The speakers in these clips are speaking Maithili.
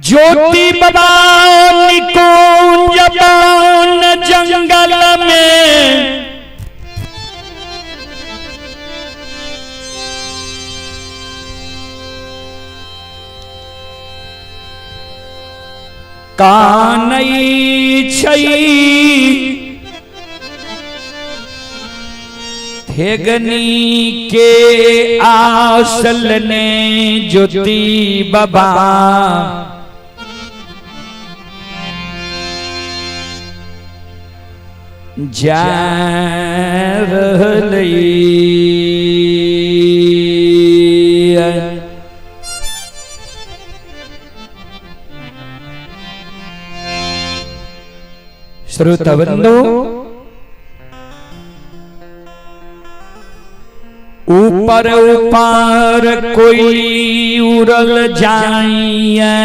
ज्योति बाबा निकुंज बन जंगल में कानई छै थेगनी के आसल ने ज्योति बाबा जा रहलै। श्रोतबंधु, ऊपर ऊपर कोई उड़ल जाइए,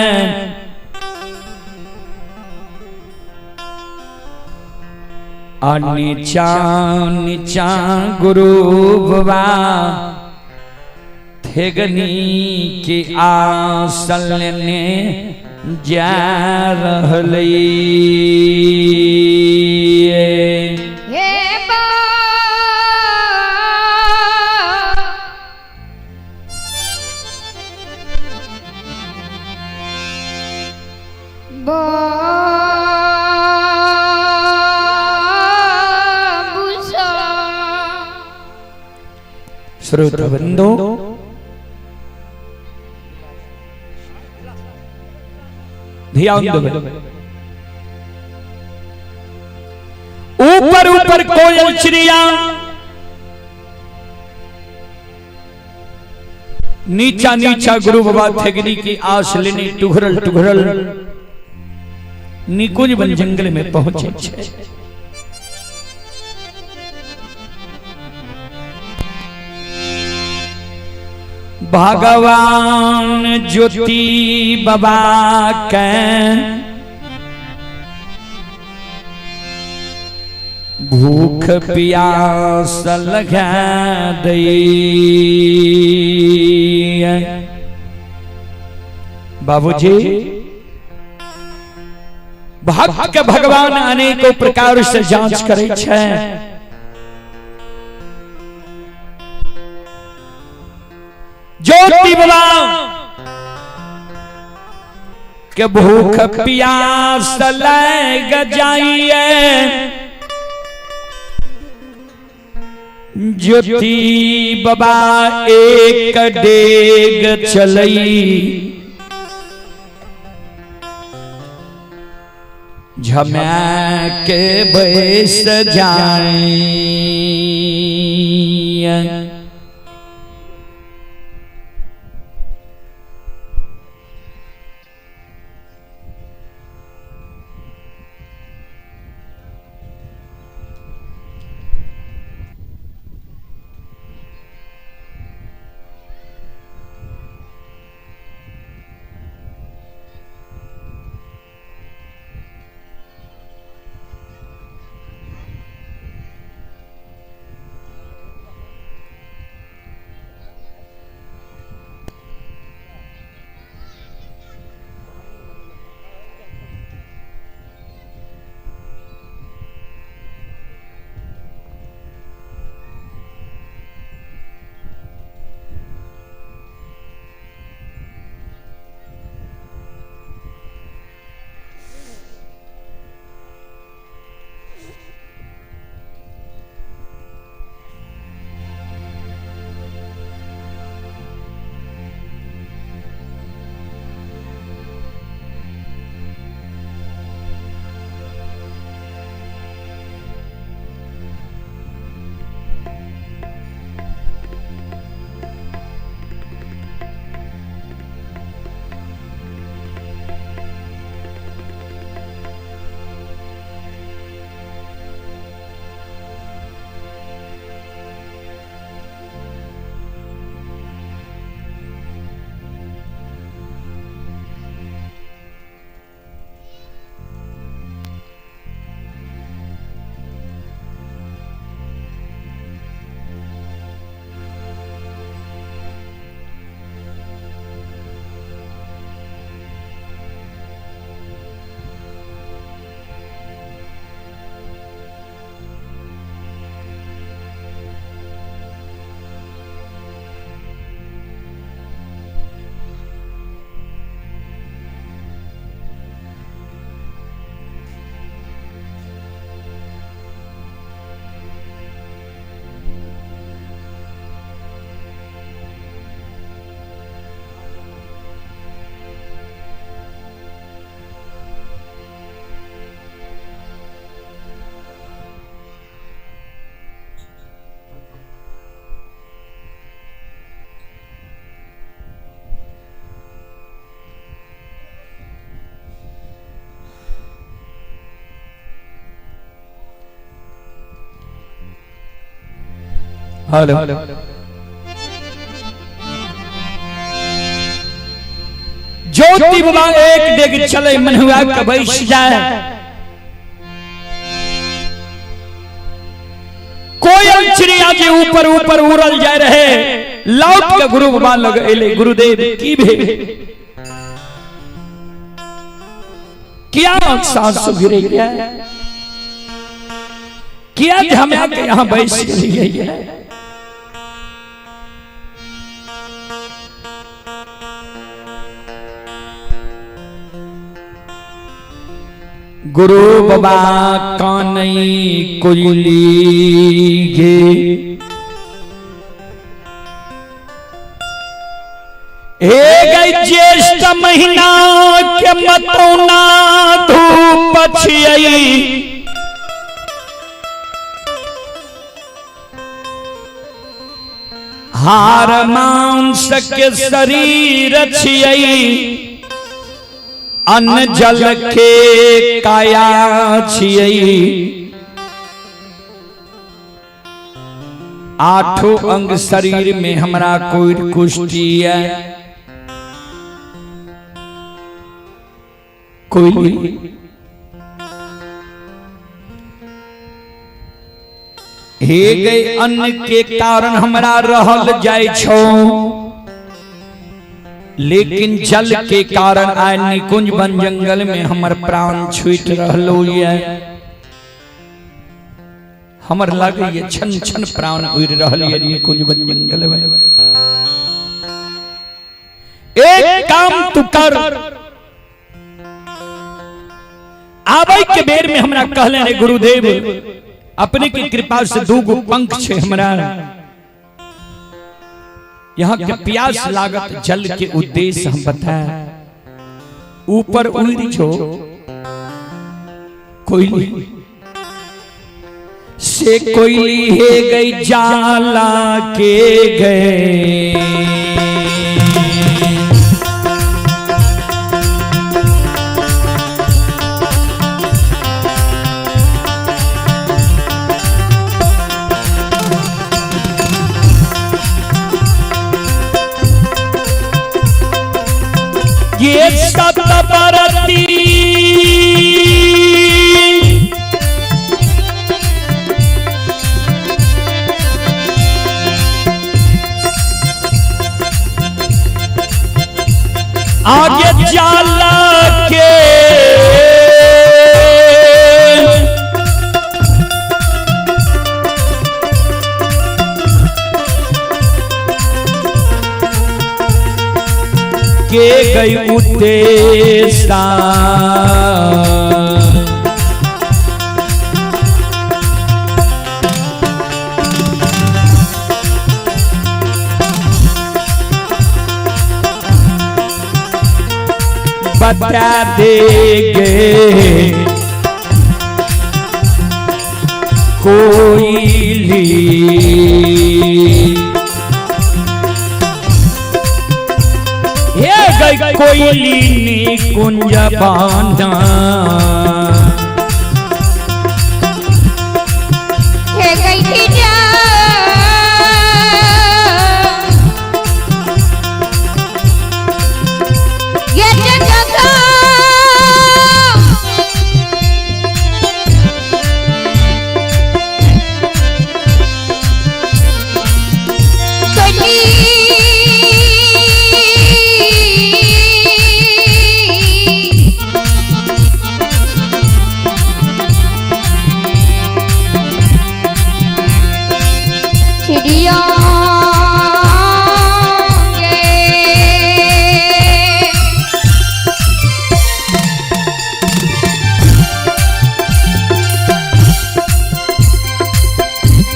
आ नीचा नीचा गुरु बाबा थेगनी के आसल ने जा रहलै। हे बा बाबूसा। श्रोतबंधु, ध्यान देबै। ऊपर ऊपर कोयल चिड़िया, नीचा नीचा गुरु बाबा थेगनी की आस लेने टुघरल टुघरल निकुंज वन जंगल में पहुंचे छे। भगवान ज्योति बाबा के भूख प्यास लगा दै। बाबूजी, भक्त के भगवान अनेकों प्रकार से जांच करे छे। ज्योति बाबा के भूख प्यास लग जाइए, ज्योति बाबा एक डेग चलई, झमा के बैस जाए। हेलो। ज्योति बाबा एक डेग चले मनुआ के बैस जाए। कोयल चिड़िया जे ऊपर ऊपर उड़ल जाए रहे, लौट के गुरु बाबा लग एले, गुरुदेव की भेल, क्या सांस गिरे गया, किया झमा के यहाँ बैस गेलियै। गुरु बाबा कानई कोयली गे, हे गई ज्येष्ठ महीना के मतौना धूप छियई, हार मांस के शरीर छियई, अन्न जल के काया छियई, आठों अंग शरीर में हमरा कोई कुष्टि है कोई हे गई अन्न के कारण हमरा रहल जाय छो, लेकिन जल के कारण आय निकुंज वन जंगल में हमर प्राण छूट रहलो ये, हमर लागे ये छन छन प्राण उड़ रहल ये निकुंज वन जंगल में। एक काम तू कर, आबै के बेर में हमरा कहले रे गुरुदेव अपने की कृपा से दू गो पंख छे हमरा, यहाँ के प्यास लागत जल के उद्देश्य हम बताए, ऊपर उड़ी छो कोयली से कोयली हे गई जाला के गए, ये सतबरती आगे जाला के के गई उद्देशा, बता देगे कोयली हे गई कोयली निकुंज बांधा, हे गई जा ये जगह चिड़िया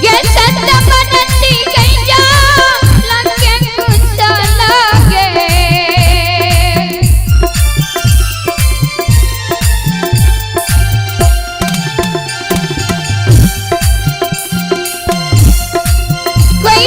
ये सत बनती गैया लगे गुस्सा लगे, कोई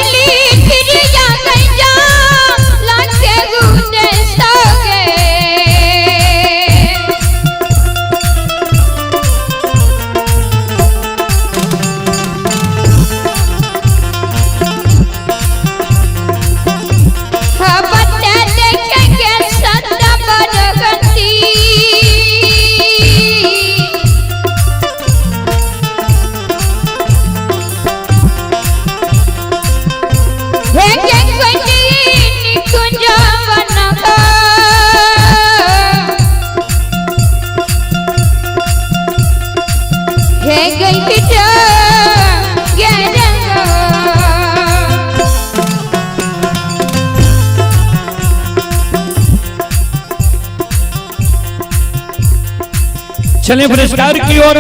चले पुरस्कार की ओर।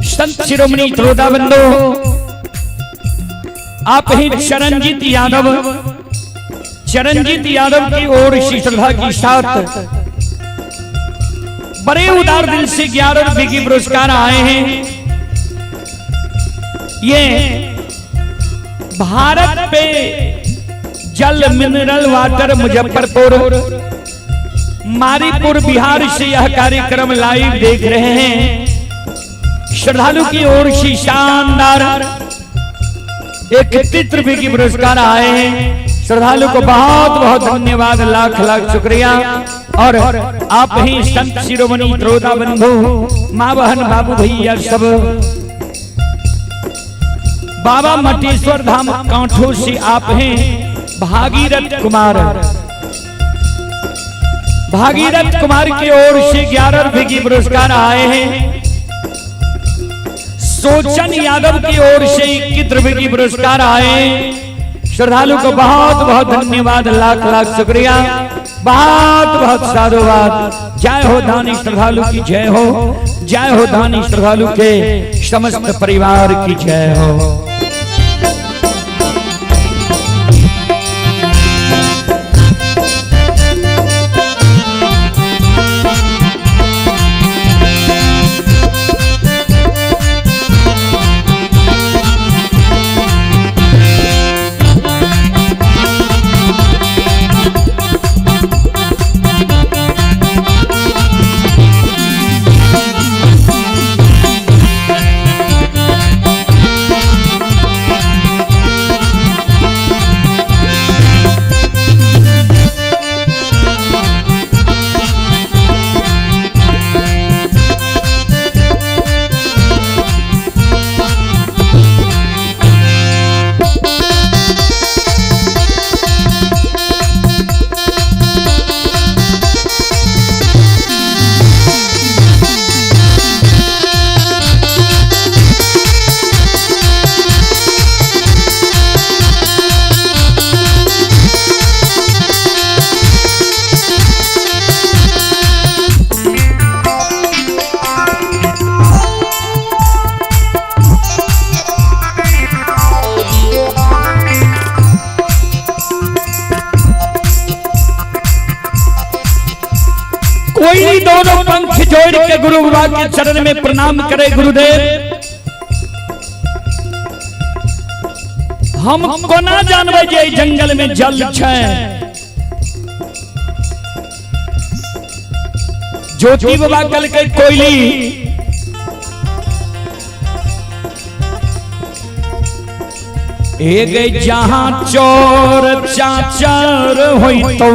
संत शिरोमणि त्रोदा बंधु आप ही चरणजीत यादव, चरणजीत यादव की ओर से श्रद्धा के साथ बड़े उदार दिल से 11 रुपए की पुरस्कार आए हैं। ये भारत पे जल मिनरल वाटर मुजफ्फरपुर मारीपुर बिहार से यह कार्यक्रम लाइव देख रहे हैं। श्रद्धालु की ओर से शानदार 31 रुपए की पुरस्कार आए हैं। श्रद्धालु को बहुत बहुत धन्यवाद, लाख लाख शुक्रिया। और आप ही संत शिरोमणि त्रोदा बंधु, माँ बहन बाबू भैया सब बाबा मटेश्वर धाम कांठो से आप हैं भागीरथ कुमार, भागीरथ कुमार की ओर से 11 रुपए की पुरस्कार आए हैं। सोचन यादव की ओर से 21 रुपए की पुरस्कार आए हैं। श्रद्धालु को बहुत बहुत धन्यवाद, लाख लाख शुक्रिया, बहुत बहुत साधुवाद। जय हो दानी श्रद्धालु की जय हो, जय हो दानी श्रद्धालु के समस्त परिवार की जय हो। कोई दोनों पंख जोड़ के गुरु बाबा के चरण में प्रणाम करे। गुरुदेव हम कोना जानबै जे जंगल में जल छै। ज्योति बाबा कल के कोयली एक जहां चोर चाचर होई तो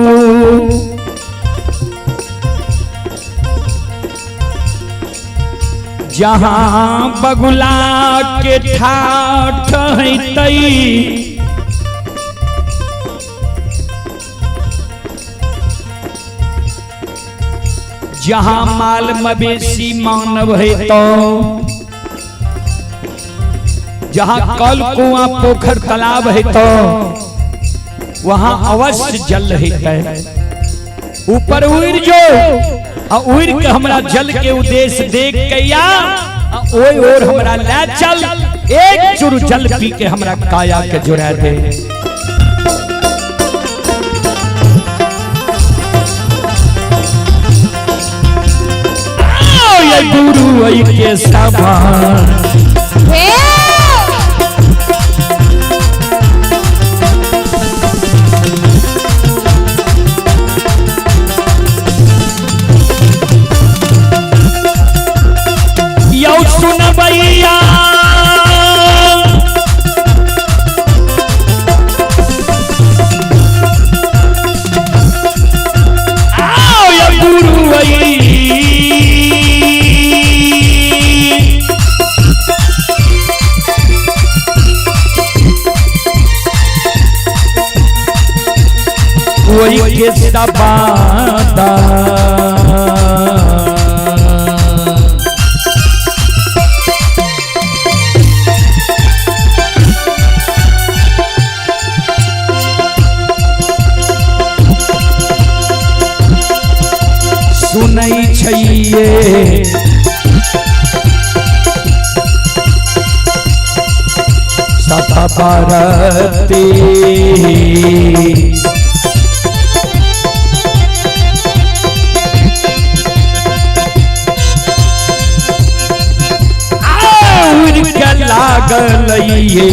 जहां बगुला के ठाठ है तई, जहां माल मवेशी मानव है तो जहां कल कुआं पोखर तालाब है तो वहां अवश्य जल है। ऊपर उड़ जो आ उड़ के हमरा जल के उद्देश्य देख के या ओय और हमरा ले चल, एक चुर जल पी के हमरा काया के जुड़ा दे। आओ ये गुरु ऐ के सभा हे यौ सुनबैया आओ ये गुरु ऐ वही के सबादा। सतबरती। उड़ के लागल ये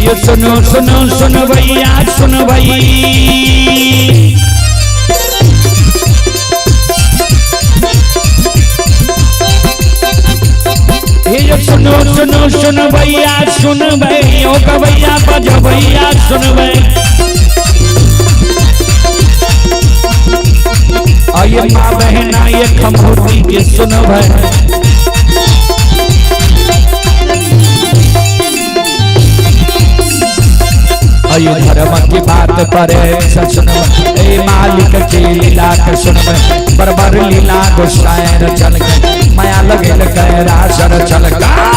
ये सुनो सुनो सुन भैया सुन भई, ये सुनो सुनो सुन भैया सुन भई, ओ गवैया बजबैया सुन भई। आये माँ बहना ये खमोती के सुन भई। अयो धर्म की बात पर सुन ए मालिक के लीला के सुन बरबर लीला गोसाई चल गए माया लगे कैरासर चल गए।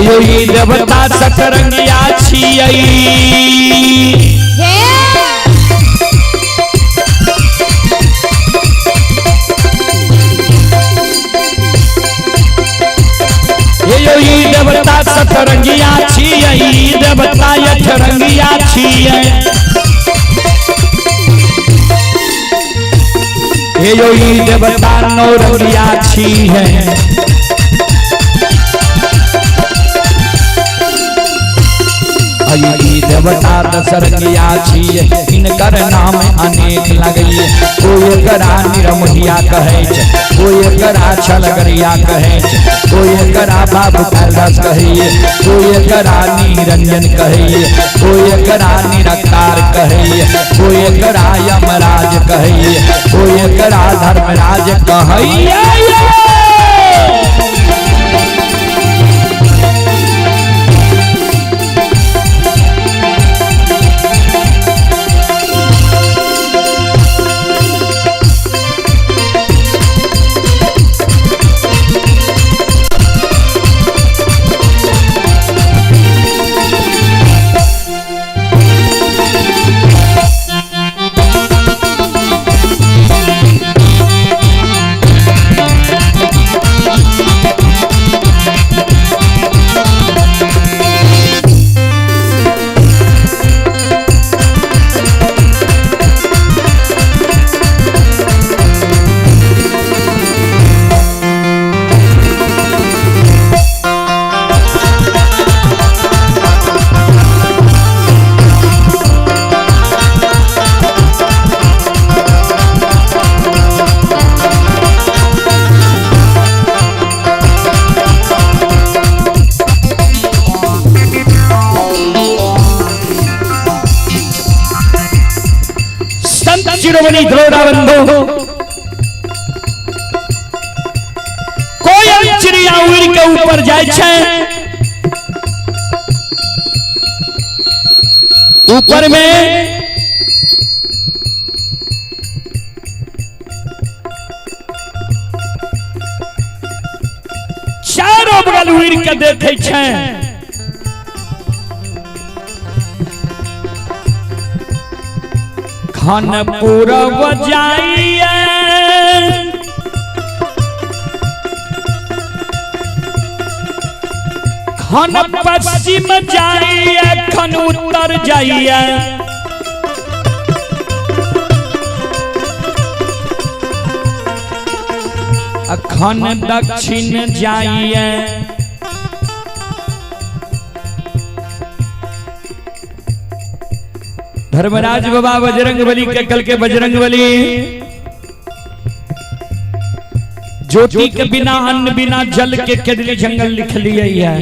ई देवता सतरंगिया छियै ई देवता सतरंगिया छियै, ई देवता अठरंगिया छियै। ई देवता नौरंगिया छियै। ई देवता दशरंगिया छियै, हिनकर नाम अनेक लगैये। कोई एकरा निरमोहिया कहै छै, कोई एकरा छलगरिया कहै छै, कोई एकरा बाबू कैलाश कहैये, कोई एकरा निरंजन कहैये, कोई एकरा निरकार कहैये, कोई एकरा यमराज कहैये, कोई एकरा धर्मराज कहैये। संत शिरोमणि द्रोणाबंधु, कोयल चिड़िया उड़ के ऊपर जाय छै, ऊपर में चारों बगल उड़ के देखे छै। खन पूरब जाइए, खन पश्चिम जाइए, खन उत्तर जाइए, अखन दक्षिण जाइए। धर्मराज बाबा बजरंग बली के कल के बजरंग बली ज्योति के बिना अन्न बिना जल के केदली जंगल लिख लिए है।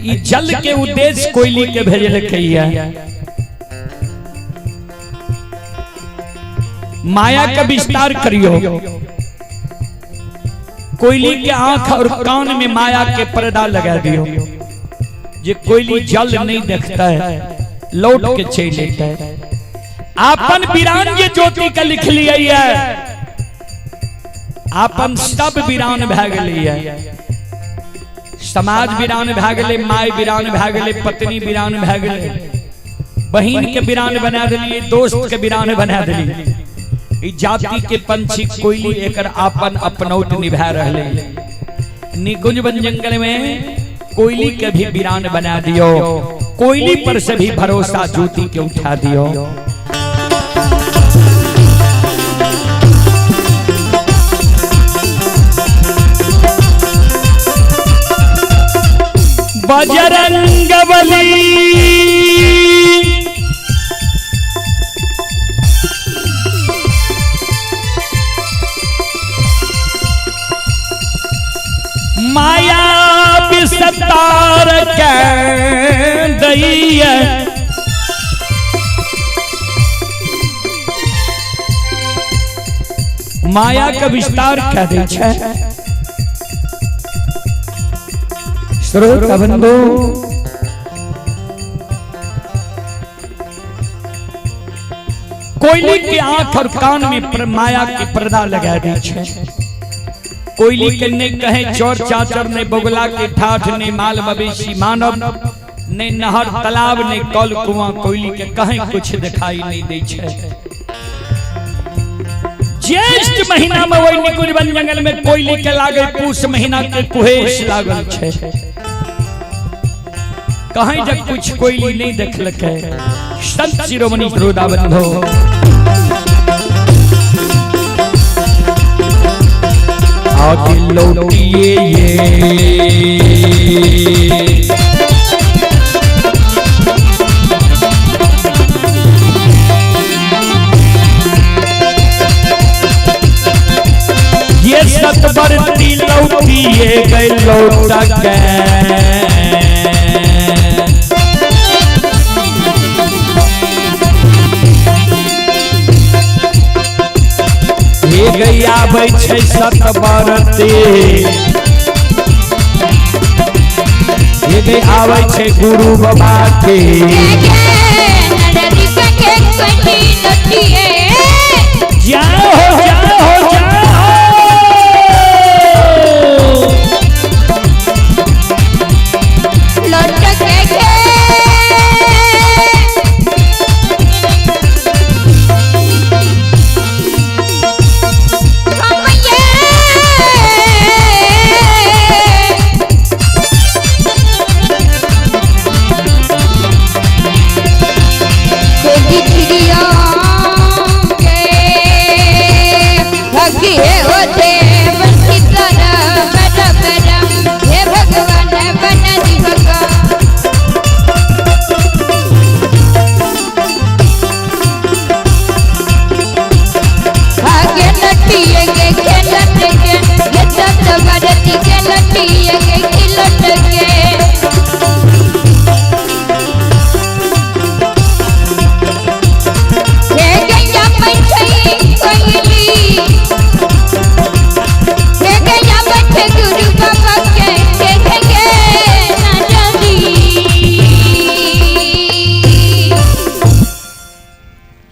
ई जल के उद्देश्य कोयली के भेजल है। माया का विस्तार करियो, कोयली के आंख और कान में माया के पर्दा लगा दियो, जे कोयली जल नहीं देखता है लौट के चल लेता है। आपन वीरान जे ज्योति के लिख लिया है, आपन सब वीरान भए गेलै है। समाज वीरान भए गेलै, my वीरान भए गेलै, पत्नी वीरान भए गेलै, बहिन के वीरान बना देलियै, दोस्त के वीरान बना देलियै। ई जाति के पंछी कोयली एकर आपन अपनौट निभा रहले। निकुंज वन जंगल में कोयली के भी वीरान बना दियो, कोयली पर से भी भरोसा ज्योति के उठा दियो। बजरंग बली माया विस्तार के दैया, माया का विस्तार कह दै छै। श्रोता बंधु, कोयली के आंख और कान में माया के पर्दा लगा दी छै। कोयली के ने कहे चोर चाचर, ने बगुला के ठाठ, ने माल मवेशी मानव, ने नहर तालाब, ने कल कुआं, कोयली के कहीं कुछ दिखाई नहीं दे छै। ज्येष्ठ महीना में वही निकुंज वन जंगल में कोयली के लागे पूस महीना के कुहेस लागल छै। कहीं जब कुछ कोयली नहीं देखलकै। संत शिरोमणि श्रोता बंधु, आगे लौटिए ये ये सतबरती लौटिए गए लौट के। गैया आबै छै सतबरती, हे आबै छै गुरु बाबा के। जाओ हो जाओ हो जाओ।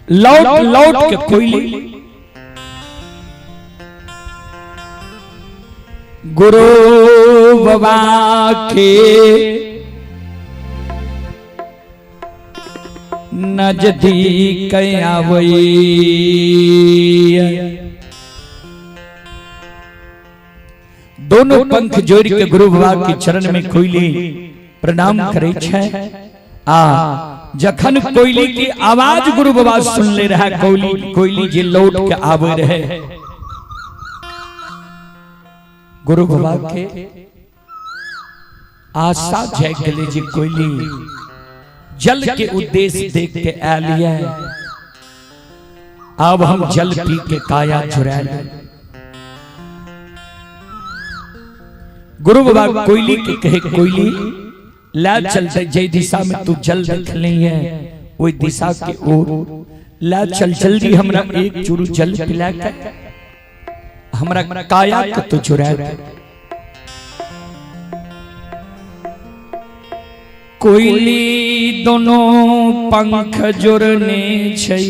लौट लौट के कोयली गुरु बाबा के नजदीक आवई। दोनों पंख जोड़ के गुरु बाबा के चरण में कोयली प्रणाम करे छै। आ जखन कोयली की आवाज गुरु बाबा सुन ले रहा, कोयली कोयली जे लौट के आवे रहे, गुरु बाबा के आशा जाग गेलै जे कोयली जल के उद्देश्य देख के आयल ये, अब हम जल पी के काया चुरा ले। गुरु बाबा कोयली के कहे, कोयली ला चल जय दिशा में तू जल देख ली है वही दिशा के ओर ला चल, जल्दी हमरा एक चूरू जल पिला के हमरा काया के तू चुरा दे। कोयली दोनों पंख जोड़ने छै,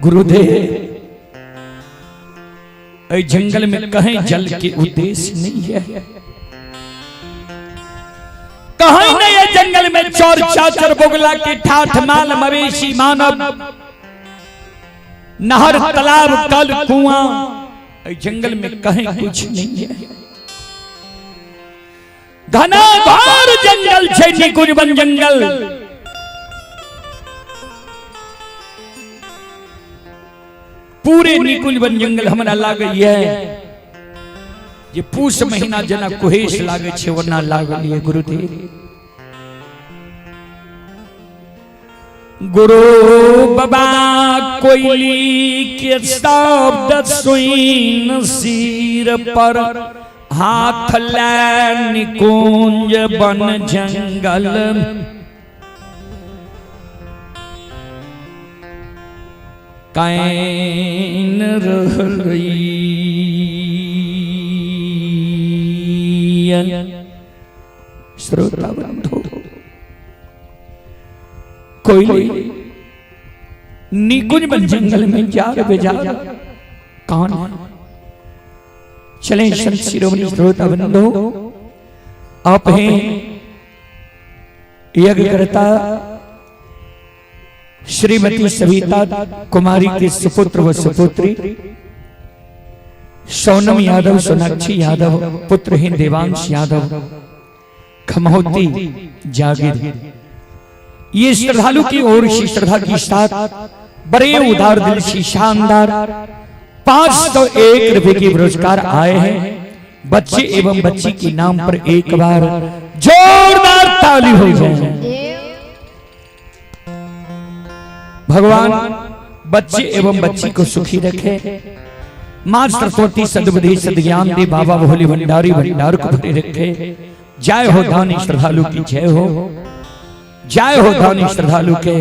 गुरुदेव एहि जंगल में कहीं जल के उद्देश्य नहीं है, कहीं नहीं है जंगल में चोर चाचर बोगला के ठाठ माल मवेशी मानव नहर तालाब कल कुआं, एहि जंगल में कहीं कुछ नहीं है। घना घोर जंगल छै निकुंज वन जंगल, पूरे निकुंज वन जंगल हमरा लागै है जे पूस महीना जेना कुहेस लागै छै ओना लागल ये गुरुदेव। गुरु बाबा कोयली के शब्द सुन सिर पर हाथ ले निकुंज बन जंगल can रहलै। श्रोता बंधु, कोई निकुंज बन जंगल में जार बेजार कौन चले। संत शिरोमणि श्रोता बंधु, आप हैं यज्ञकर्ता श्रीमती सविता कुमारी के सुपुत्र व सुपुत्री सोनम यादव, सोनाक्षी यादव, पुत्र हैं देवांश यादव, खमहोती जागिर। ये श्रद्धालु की ओर से श्रद्धा की साथ बड़े उदार दिल से शानदार 501 रुपए के पुरस्कार आए हैं। बच्चे एवं बच्ची के नाम पर एक बार जोरदार ताली हो जाए। भगवान बच्चे एवं बच्ची को सुखी रखे। मां सरस्वती सद्बुद्धि सद्ज्ञान दे, बाबा भोले भंडारी भंडार को भरे रखे। जय हो दानी श्रद्धालु की जय हो, जय हो दानी श्रद्धालु के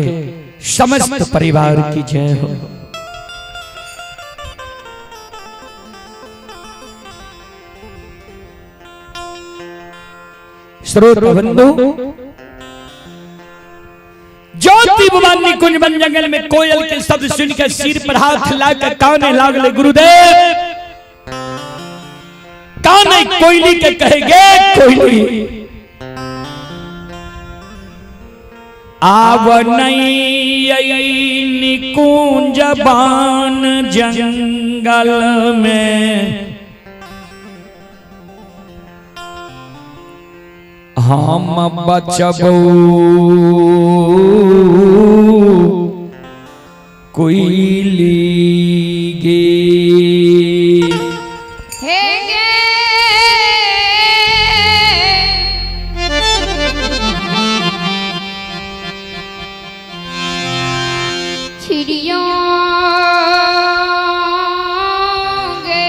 समस्त परिवार की जय हो। श्रोता बंधु, ज्योति भगवान निकुंज वन जंगल में कोयल के शब्द सुनकर सिर पर हाथ लाकर काने लागले गुरुदेव, काने कोयली के कहेंगे कोयली आव नहीं निकुंज बान जंगल में हम बचबो कोयली गे। हे गे चिड़ियों गे,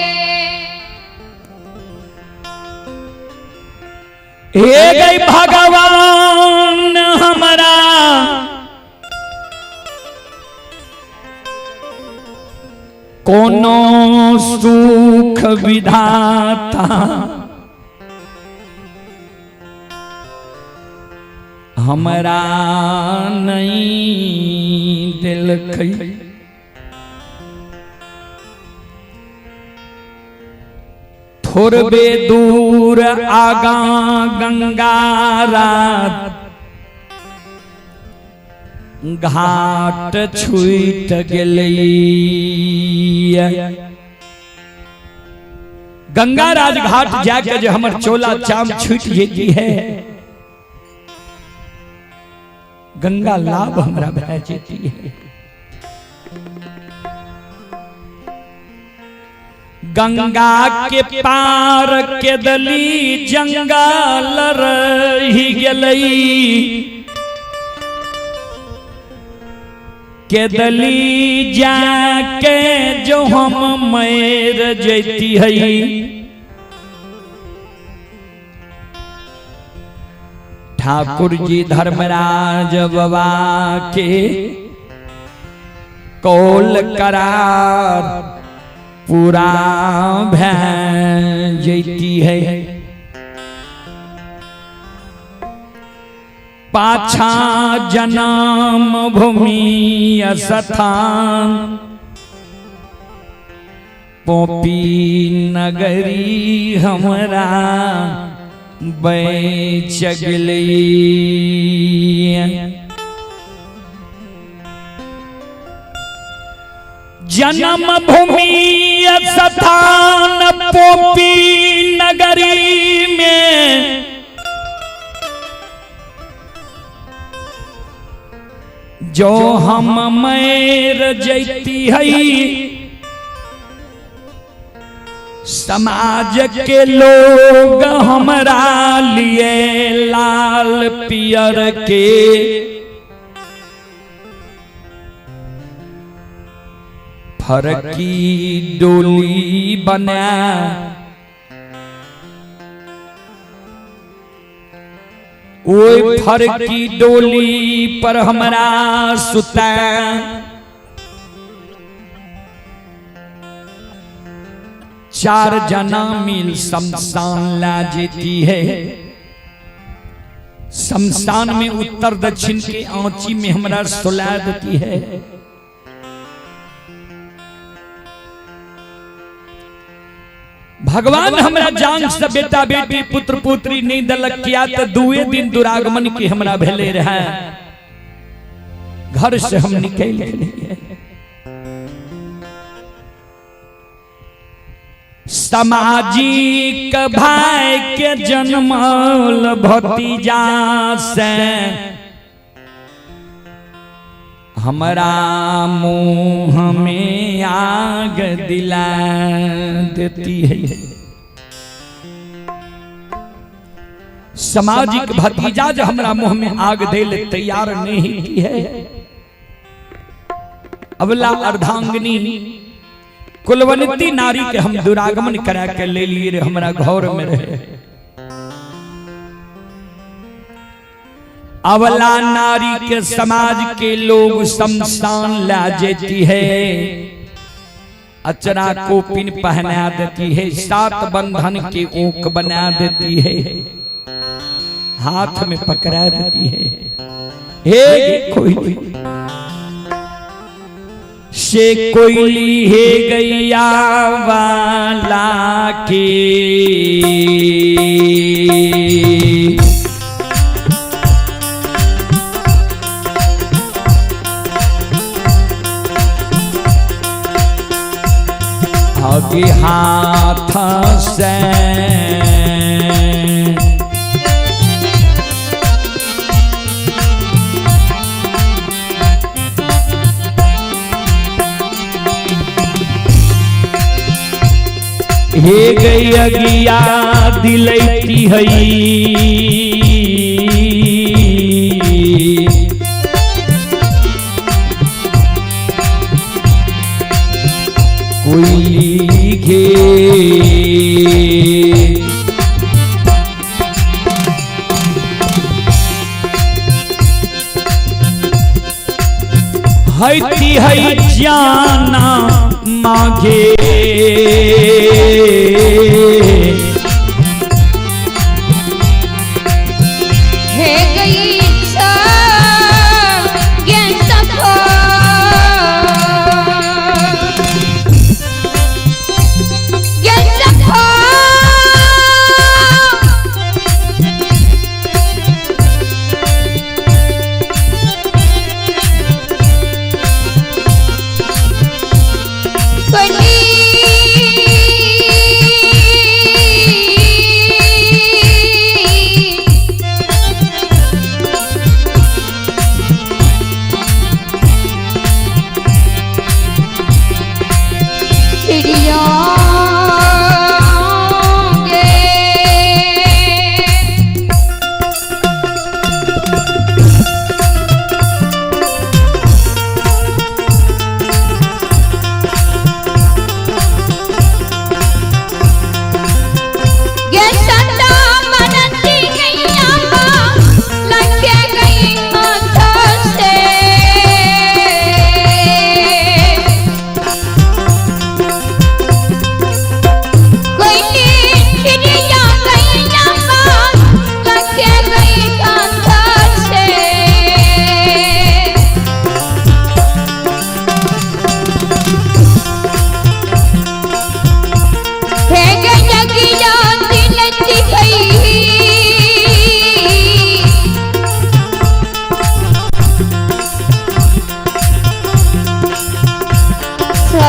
हे गई भगवान हमारा कोनो सुख विधाता, हमरा नहीं देलकै। थोड़बे दूर आगा गंगा घाट छूट गेलै। गंगा राज घाट जाके जो हमर चोला चाम छूट जेती है, गंगा लाभ हमरा भए जेती है। गंगा के पार के दली जंगल रही गेलै, के दली जाके जो हम मर जैती है। ठाकुर जी धर्मराज बाबा के कौल करार पूरा भै जैती है। पाछा जन्म भूमि स्थान पोपी नगरी हमरा बेच गेलै। जन्म भूमि स्थान पोपी नगरी में जो हम मर जैती है, समाज के लोग हमरा लिए लाल पियर के फरकी डोली बना ओई फरकी डोली पर हमरा सुता चार जना मिल शमशान ला जेती है। शमशान में उत्तर दक्षिण के आंची में हमरा सुला देती है। भगवान हमरा जान से बेटा बेटी पुत्र पुत्री नहीं दलक किया तो दुए दिन दुरागमन के हमरा भेले रहे, घर से हम निकल गए। सामाजिक भाई के जन्मल भतीजा से हमरा मुंह में आग दिला देती है। सामाजिक भतीजा जो हमरा मुंह में आग दे ले तैयार नहीं की है। अबला अर्धांगिनी कुलवंती नारी के हम दुरागमन करा के ले लिए रे, हमरा घर में रहे। अवला नारी के समाज के लोग शमशान ला जेती है, अचरा को पिन पहना देती है, सात बंधन के ऊक बना देती है, हाथ में पकड़ा देती है। हे कोई से कोयली हे गैया वाला के आगे हाथ से हे गई अगिया दिलैती है। कोई घे हैती है जाना मांगे हे गई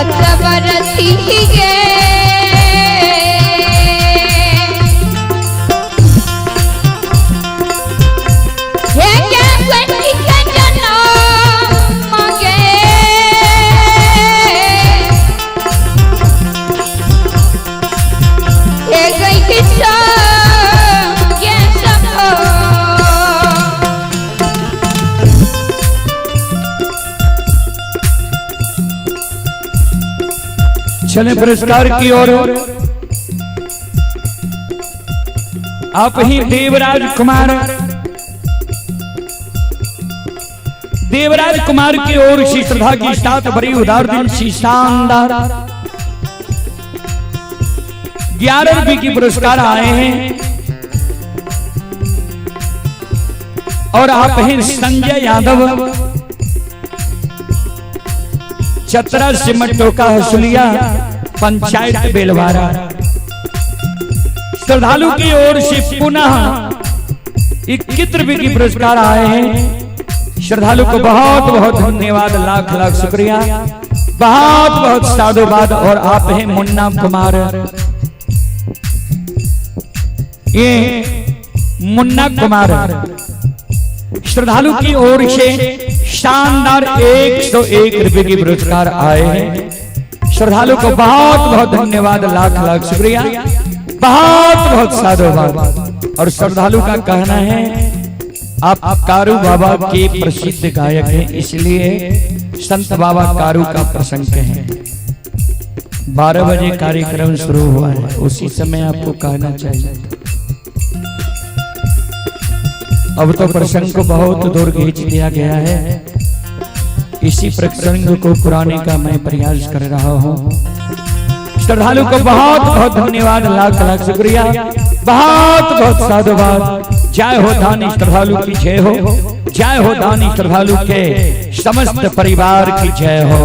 व्रत बरती गे। हे गे बेटी के जनम गे, हे गई किसान गे सब। चले पुरस्कार की ओर। आप ही देवराज कुमार, देवराज कुमार की ओर से श्रद्धा की साथ बड़ी उदार दिल सी शानदार 11 रुपए की पुरस्कार आए हैं। और आप हैं संजय यादव, चतरा सिमटोका हसुलिया, पंचायत बेलवारा। श्रद्धालु की ओर से पुनः 21 रुपए की पुरस्कार आए हैं। श्रद्धालु को बहुत बहुत धन्यवाद, लाख लाख शुक्रिया, बहुत बहुत साधुवाद। और आप हैं मुन्ना कुमार, ये मुन्ना कुमार श्रद्धालु की ओर से शानदार 101 रुपए की पुरस्कार आए हैं। श्रद्धालु को बहुत बहुत धन्यवाद, लाख लाख शुक्रिया, बहुत बहुत साधुवाद। और श्रद्धालु का कहना है आप कारू बाबा के प्रसिद्ध गायक हैं, इसलिए संत बाबा कारू का प्रसंग हैं। 12 बजे कार्यक्रम शुरू हुआ है, उसी समय आपको कहना चाहिए। अब तो प्रसंग को बहुत दूर खींच दिया गया है। इसी प्रसंग को पुराने का मैं प्रयास कर रहा हूं। श्रद्धालु को बहुत बहुत धन्यवाद, लाख लाख शुक्रिया, बहुत बहुत साधुवाद। जय हो दानी श्रद्धालु की जय हो, जय हो दानी श्रद्धालु के समस्त परिवार की जय हो।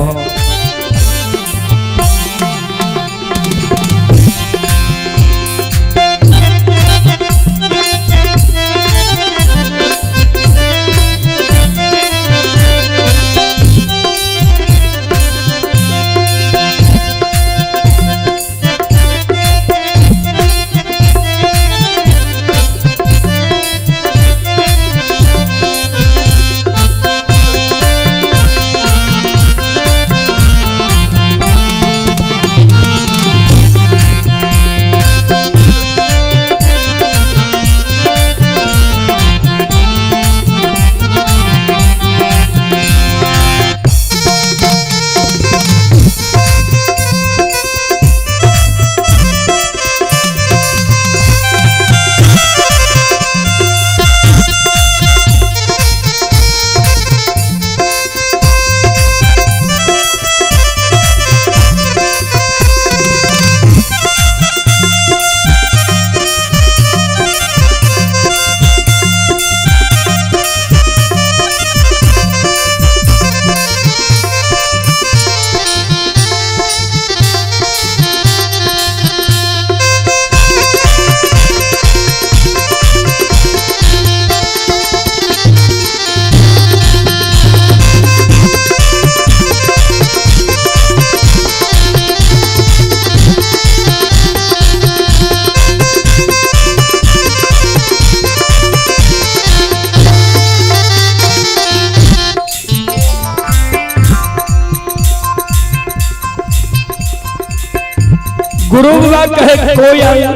गुरु बाबा कहे कोई आया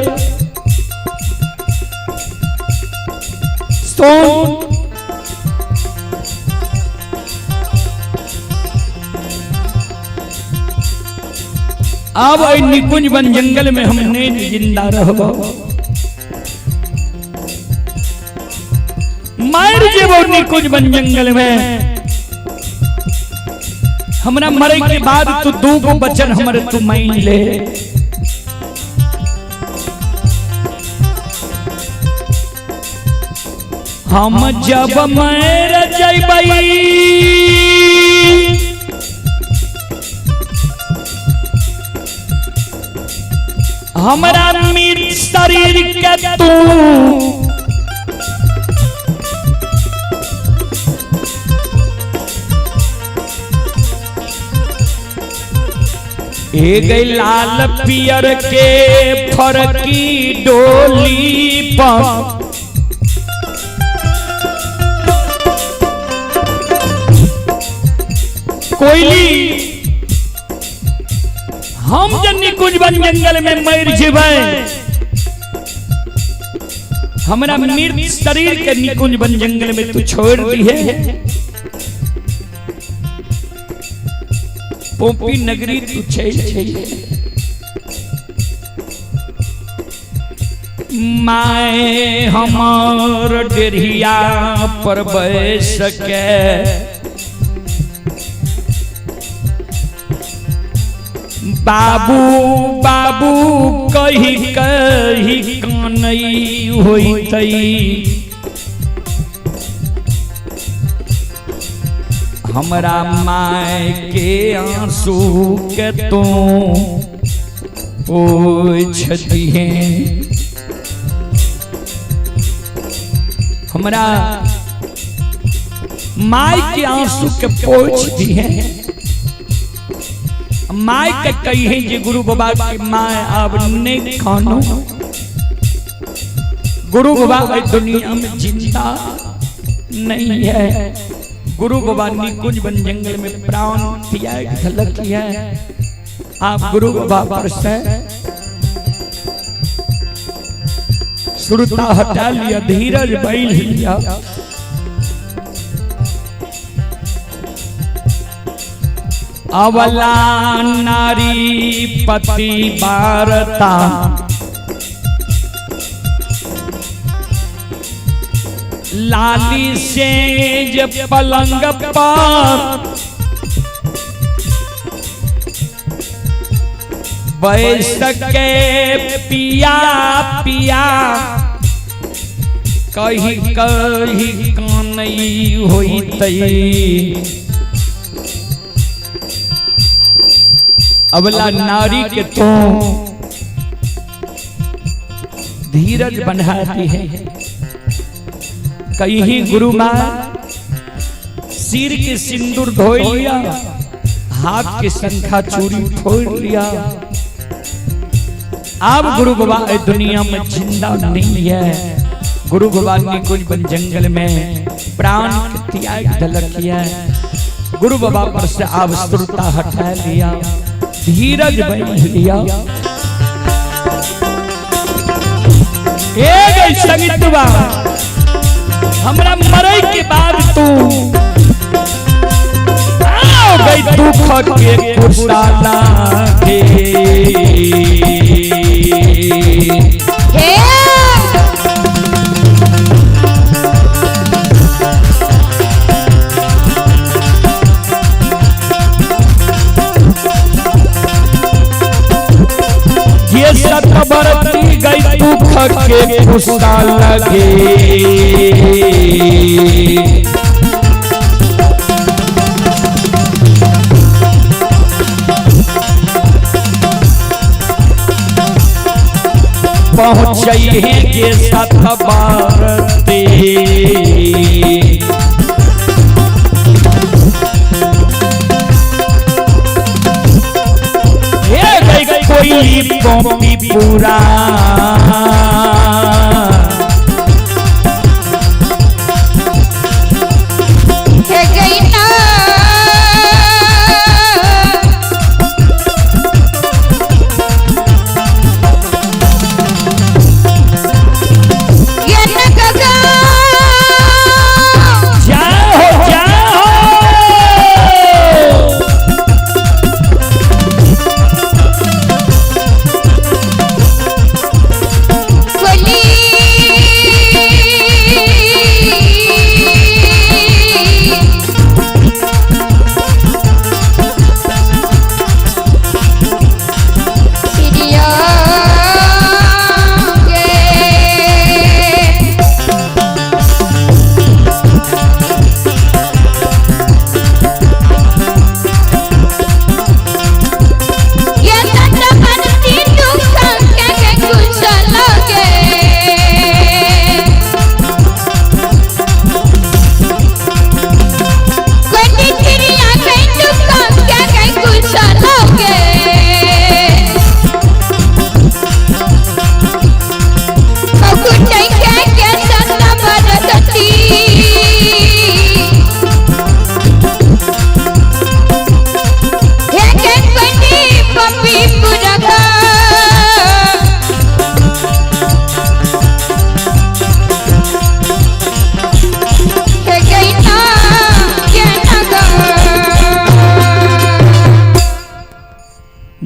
सुन, अब एहि निकुंज वन जंगल में हमने जिंदा रहबो, मार जेबो निकुंज वन जंगल में। हमरा मरे के बाद तू दू गो वचन हमरे तू मान ले। हम जब मर जइबई हमरा मीत शरीर के तू ए गई लाल पियर के फरकी डोली पर कोयली, हम जब निकुंज वन जंगल में मर जेबै, हमरा मृत शरीर के निकुंज वन जंगल में तू छोड़ दी है। पोपी नगरी तू चल चल। माए हमार डेढ़िया पर बैस के बाबू बाबू कही कही कानई होइतई, हमरा माय के आंसू के तू पोछ दिहे। हमरा माय के आंसू के पोछ दिहे। My के कही जे गुरु बाबा के my अब नहीं खानो, गुरु बाबा इस दुनिया में जिंदा नहीं है। गुरु बाबा निकुंज वन जंगल में प्राण त्याग धलक है। आप गुरु बाबा पर से सुरता हटा लिया, धीरज बैल लिया। अवला नारी पति वार्ता लाली सेज पलंग पर बैस के पिया पिया कही कही कानई होइतई। अबला नारी के तो धीरज बनाती है। कहीं गुरु माँ सिर के सिंदूर धो लिया, हाथ के शंखा चूड़ी फोड़ लिया। अब गुरु बाबा दुनिया में जिंदा नहीं है। गुरु बाबा निकुंज वन जंगल में प्राण त्याग धलक है। गुरु बाबा पर से अब सुरता हटा लिया, धीरज बन लिया। ए गई संगीतवा, हमरा मरे के बाद तू आओ गई दुख के कुशाला के। ये सतबरती गई दुख के गुस्सा लगे। पहुँचइहे के सतबरती। कोई पॉपी पूरा हे गई ना ये न गगा जाओ जाओ।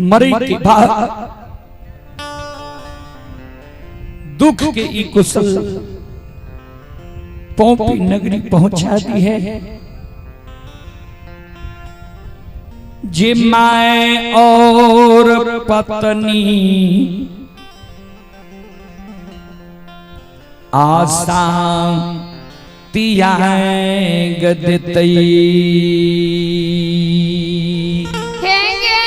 मरे के बाद दुख के ई कुशल पौपी नगरी पहुंचा दी है। जे my और पत्नी आशा तियाग देतई। हेंगे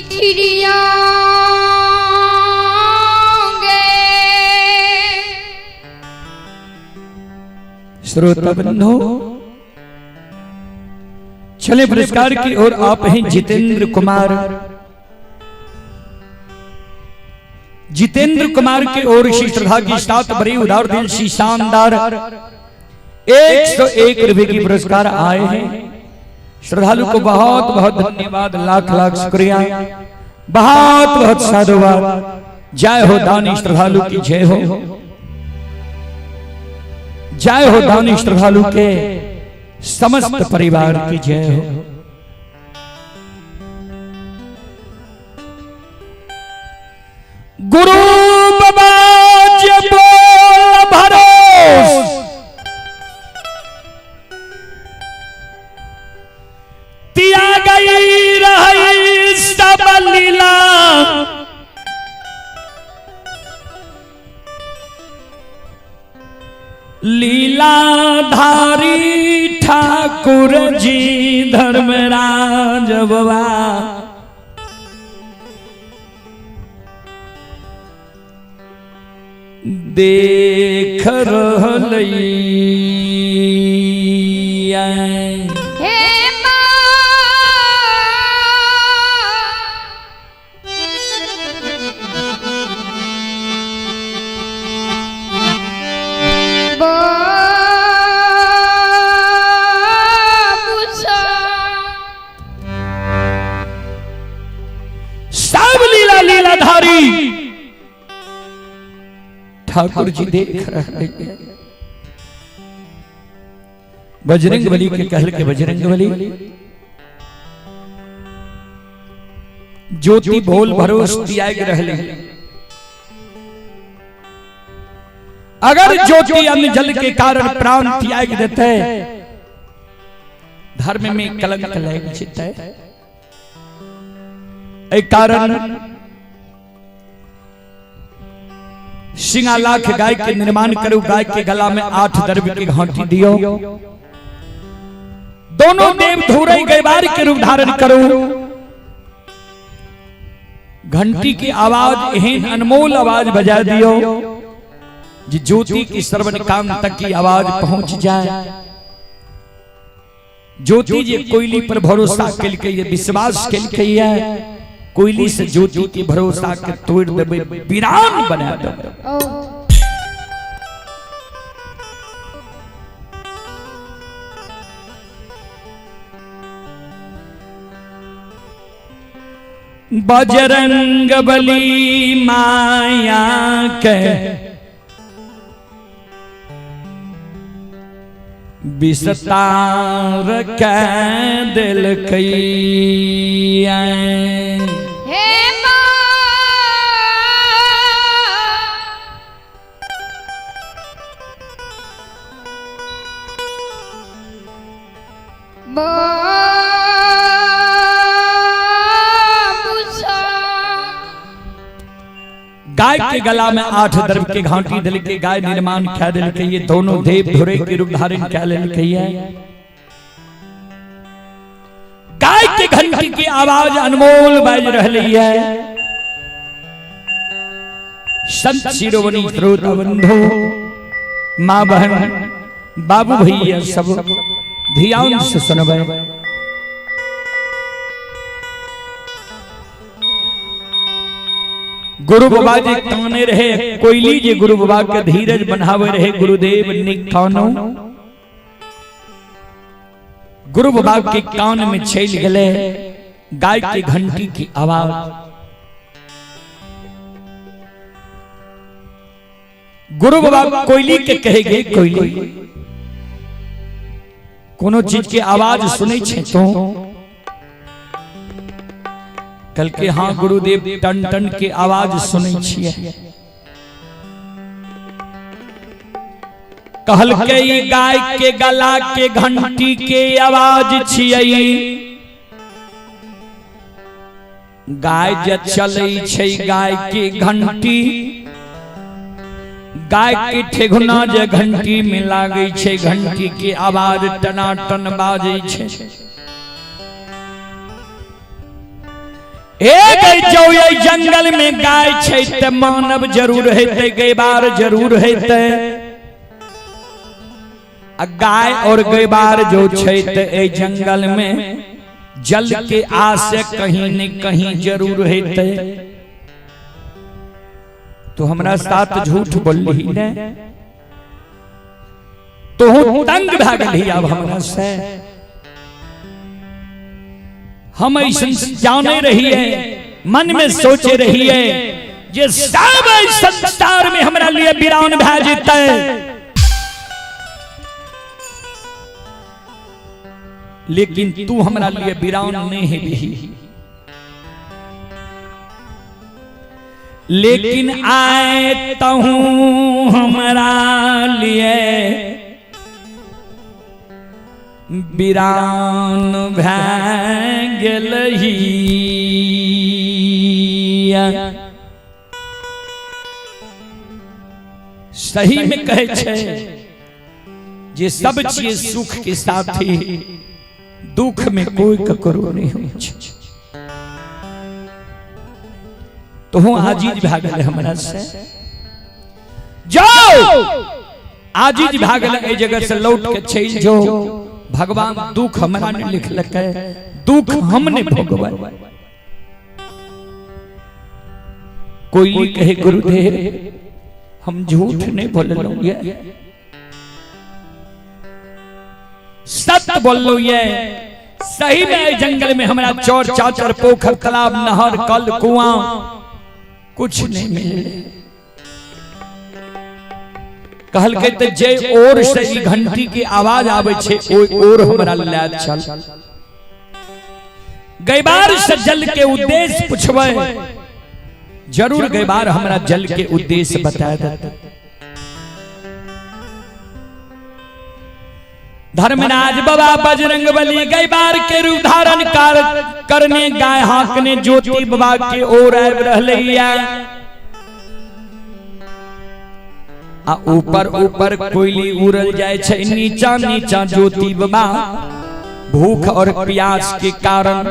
चिड़िया श्रोता बंधु, चले पुरस्कार की ओर। आप हैं जितेंद्र कुमार। जितेंद्र कुमार की ओर श्री श्रद्धा की साथ बड़ी उदार दिल सी शानदार 101 रुपए की पुरस्कार आए हैं। श्रद्धालु को बहुत बहुत धन्यवाद, लाख लाख शुक्रिया, बहुत बहुत साधुवाद। जय हो दानी श्रद्धालु की जय हो, जय हो दानी श्रद्धालु के समस्त परिवार की जय हो। गुरु बाबा जे बोल भरोस, तिया गई रही सब लीला, लीलाधारी ठाकुर जी धर्मराज बाबा। देख रहलै। हे माँ बाबूसा सब लीला लीलाधारी ठाकुर जी देख रहे हैं। बजरंग बली के कहल के बजरंग बली ज्योति भोल भरोस त्याग रहले। अगर ज्योति अन्न जल के कारण प्राण त्याग देते, धर्म में कलंक लग जेते। एहि कारण सिंगा लाख गाय के निर्माण करू, गाय के गला में 8 द्रव्य की घंटी दियो, दोनों देव धूरे गैबार के रूप धारण करो। घंटी की आवाज एहन अनमोल आवाज बजा दियो जी ज्योति की श्रवण कान तक की आवाज पहुंच जाए। ज्योति जे कोयली पर भरोसा केलकै, ये विश्वास केलकै, है कोयली से ज्योति के भरोसा के तोड़ देबै, वीरान बना देबै। ओ बजरंग बली माया के विस्तार के दिल कई। हे माँ बाबूसा गाय के गला में 8 द्रव्य के घाटी दिल के गाय निर्माण क्या दिल के ये दोनों देव धुरे के रूप धारण क्या दिल के है। गाय के घंटी की आवाज अनमोल बाज रही है। संत शिरोमणि श्रोता बंधु, माँ बहन बाबू भैया सब ध्यान से सुनबे। गुरु बाबा जी काने रहे, कोयली जी गुरु बाबा के धीरज बनावे रहे। गुरुदेव निकानो गुरु बाबा के कान में चल गए गाय के घंटी की आवाज। गुरु बाबा कोयली के कहे गए, कोयली कोनो चीज के आवाज सुनै छै तो? कल के हाँ गुरुदेव, टन टन के आवाज सुनै छियै। कहलकै ई गाय के गला के घंटी के आवाज छियै। गाय जे चलै छै, गाय के घंटी, गाय के ठेघुना जे घंटी में लागै छै, घंटी के आवाज टनाटन बाजै छै। ए गई जो ये जंगल में गाय छै ते मानव जरूर हेतै, गैबार जरूर हेतै। आ गाय और गैबार जो छै ते ए जंगल में जल के आस कहीं न कहीं जरूर हेतै। तो हमरा साथ झूठ बोलली ने? तोहू तंग भए गेलही आब हमरा से। हम ऐसन जाने रहिए, मन में सोचे रहिए जे सब एहि संसार में हमरा लिए वीरान भए जेतै, लेकिन तू हमरा लिए वीरान नहीं हेबही। लेकिन आए तहू हमरा लिए वीरान भए गेलही। सही में कहै छै जे सब छियै सुख के साथी, दुख में कोई ककरो नहीं होइ छै। तोहू आजीज भए गेलै हमरा से। जाओ, आजीज भए गेलै, एहि जगह से लौट के चलि जो। भगवान दुख हमरा नहि लिखलकै, दुख हम नहि भोगबै। कोई कहे, गुरुदेव, हम झूठ नहीं बोललहुँ ये, सत्य बोललहुँ ये। सही में एहि जंगल में हमरा चौर चाचर, पोखर, तालाब, नहर, कल, कुआं कुछ नहीं मिले। कहलकै तऽ जे ओर से ई घंटी के आवाज आबै छै, ओहि ओर हमरा लए चल। गैबार से जल के उद्देश्य पुछबै, जरूर गैबार हमरा जल के उद्देश्य बता देतै। धर्मराज बाबा बजरंग बली गैबार के रूप धारण कर करने गाय हाँकने ज्योति बाबा के ओर आबि रहलैया। आ ऊपर ऊपर कोयली उड़ल जाय छै, नीचा नीचा ज्योति बाबा भूख और प्यास के कारण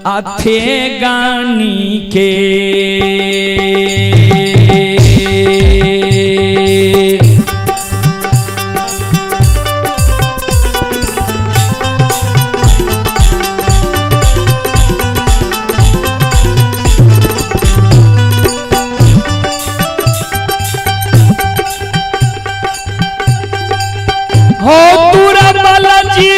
अथे गानी के हो तुरा बालाजी।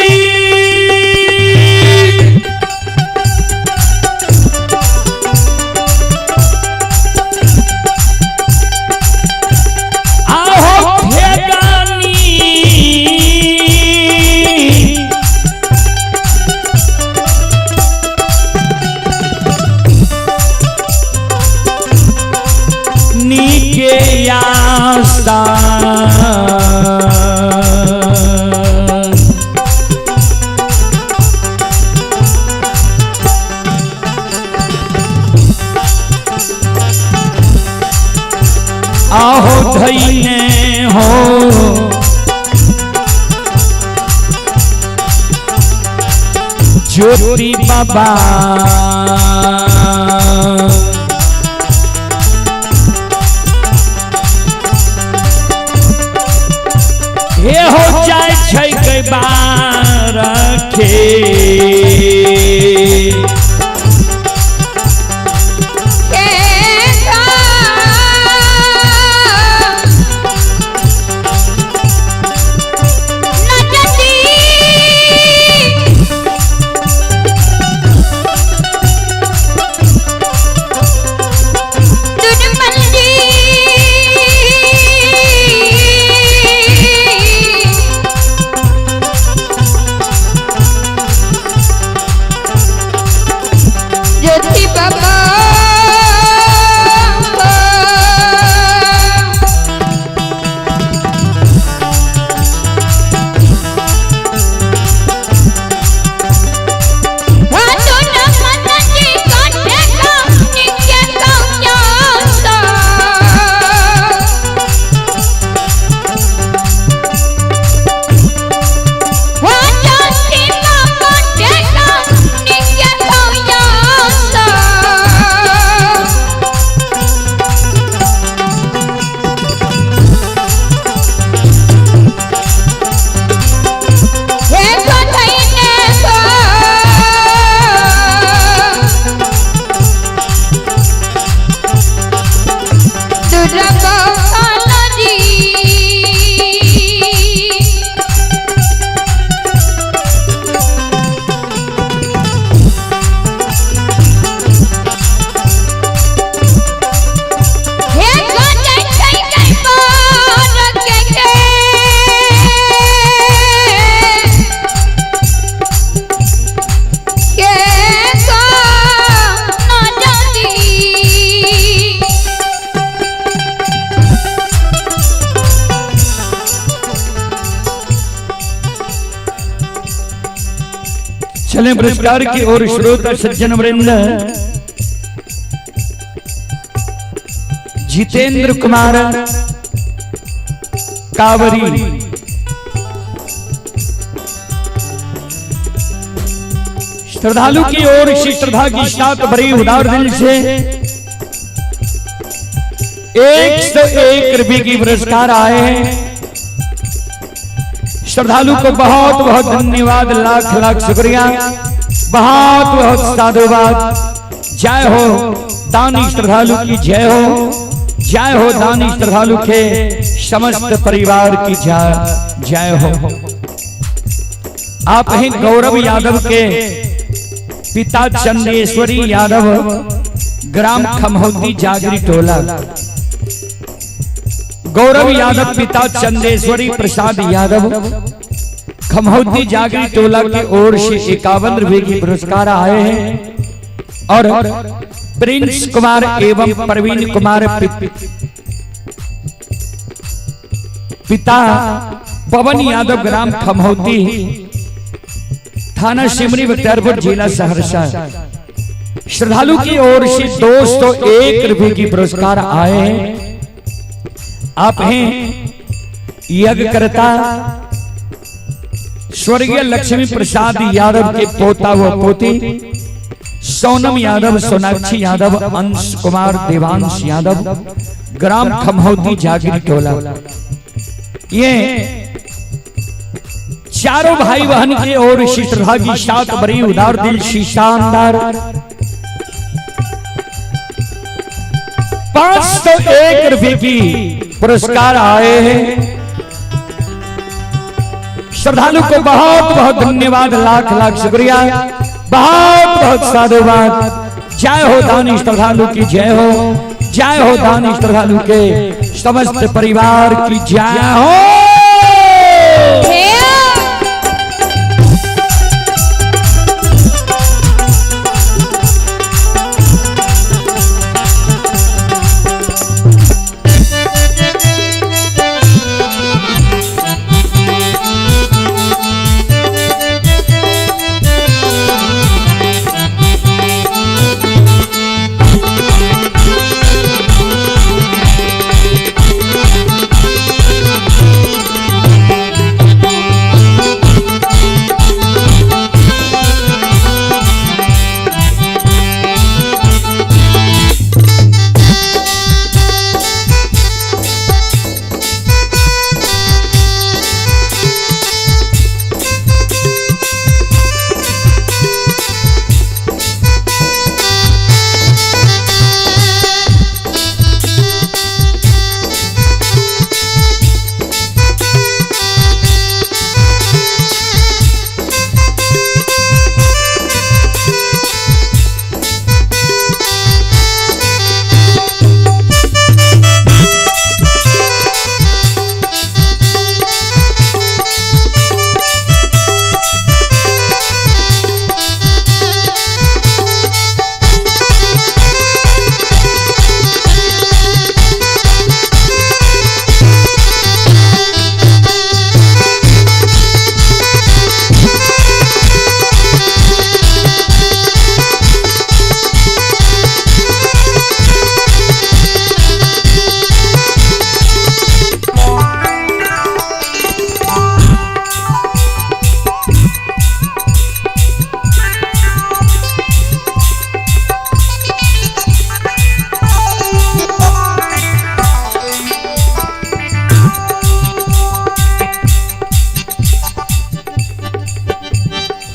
आहो ठेगानी नीके आशा आहो धैने हो ज्योति बाबा। हे हो जाय छै गैबार के चले पुरस्कार की ओर श्रोता सज्जन वृंद। जितेंद्र कुमार कावरी श्रद्धालु की ओर से श्रद्धा की साथ भरी उदार दिल से 101 रुपए की पुरस्कार आए हैं। श्रद्धालु को बहुत बहुत धन्यवाद, लाख लाख शुक्रिया, बहुत बहुत साधुवाद। जय हो दानी श्रद्धालु की जय हो, जय हो दानी श्रद्धालु के समस्त परिवार की जय जय हो। आप हैं गौरव यादव के पिता चंदेश्वरी यादव, ग्राम खमहौती जागरी टोला। गौरव यादव पिता चंदेश्वरी प्रसाद यादव, खमहौती जागरी टोला की ओर से 51 रुपए की पुरस्कार आए हैं। और प्रिंस कुमार एवं प्रवीण कुमार पिता पवन यादव, ग्राम खमहौती, थाना सिमरी बख्तियारपुर, जिला सहरसा। श्रद्धालु की ओर से 201 रुपए की पुरस्कार आए हैं। आप हैं यज्ञकर्ता स्वर्गीय लक्ष्मी प्रसाद यादव के पोता व पोती सोनम यादव, सोनाक्षी यादव, अंश कुमार, देवांश यादव, ग्राम खमहौती जागीर टोला। ये चारों भाई बहन के और श्रद्धा की साथ बड़ी उदार दिल सी शानदार 501 रुपए की पुरस्कार आए हैं। श्रद्धालु को बहुत बहुत धन्यवाद, लाख लाख शुक्रिया, बहुत बहुत साधुवाद। जय हो दानी श्रद्धालु की जय हो, जय हो दानी श्रद्धालु के समस्त परिवार की जय हो। हे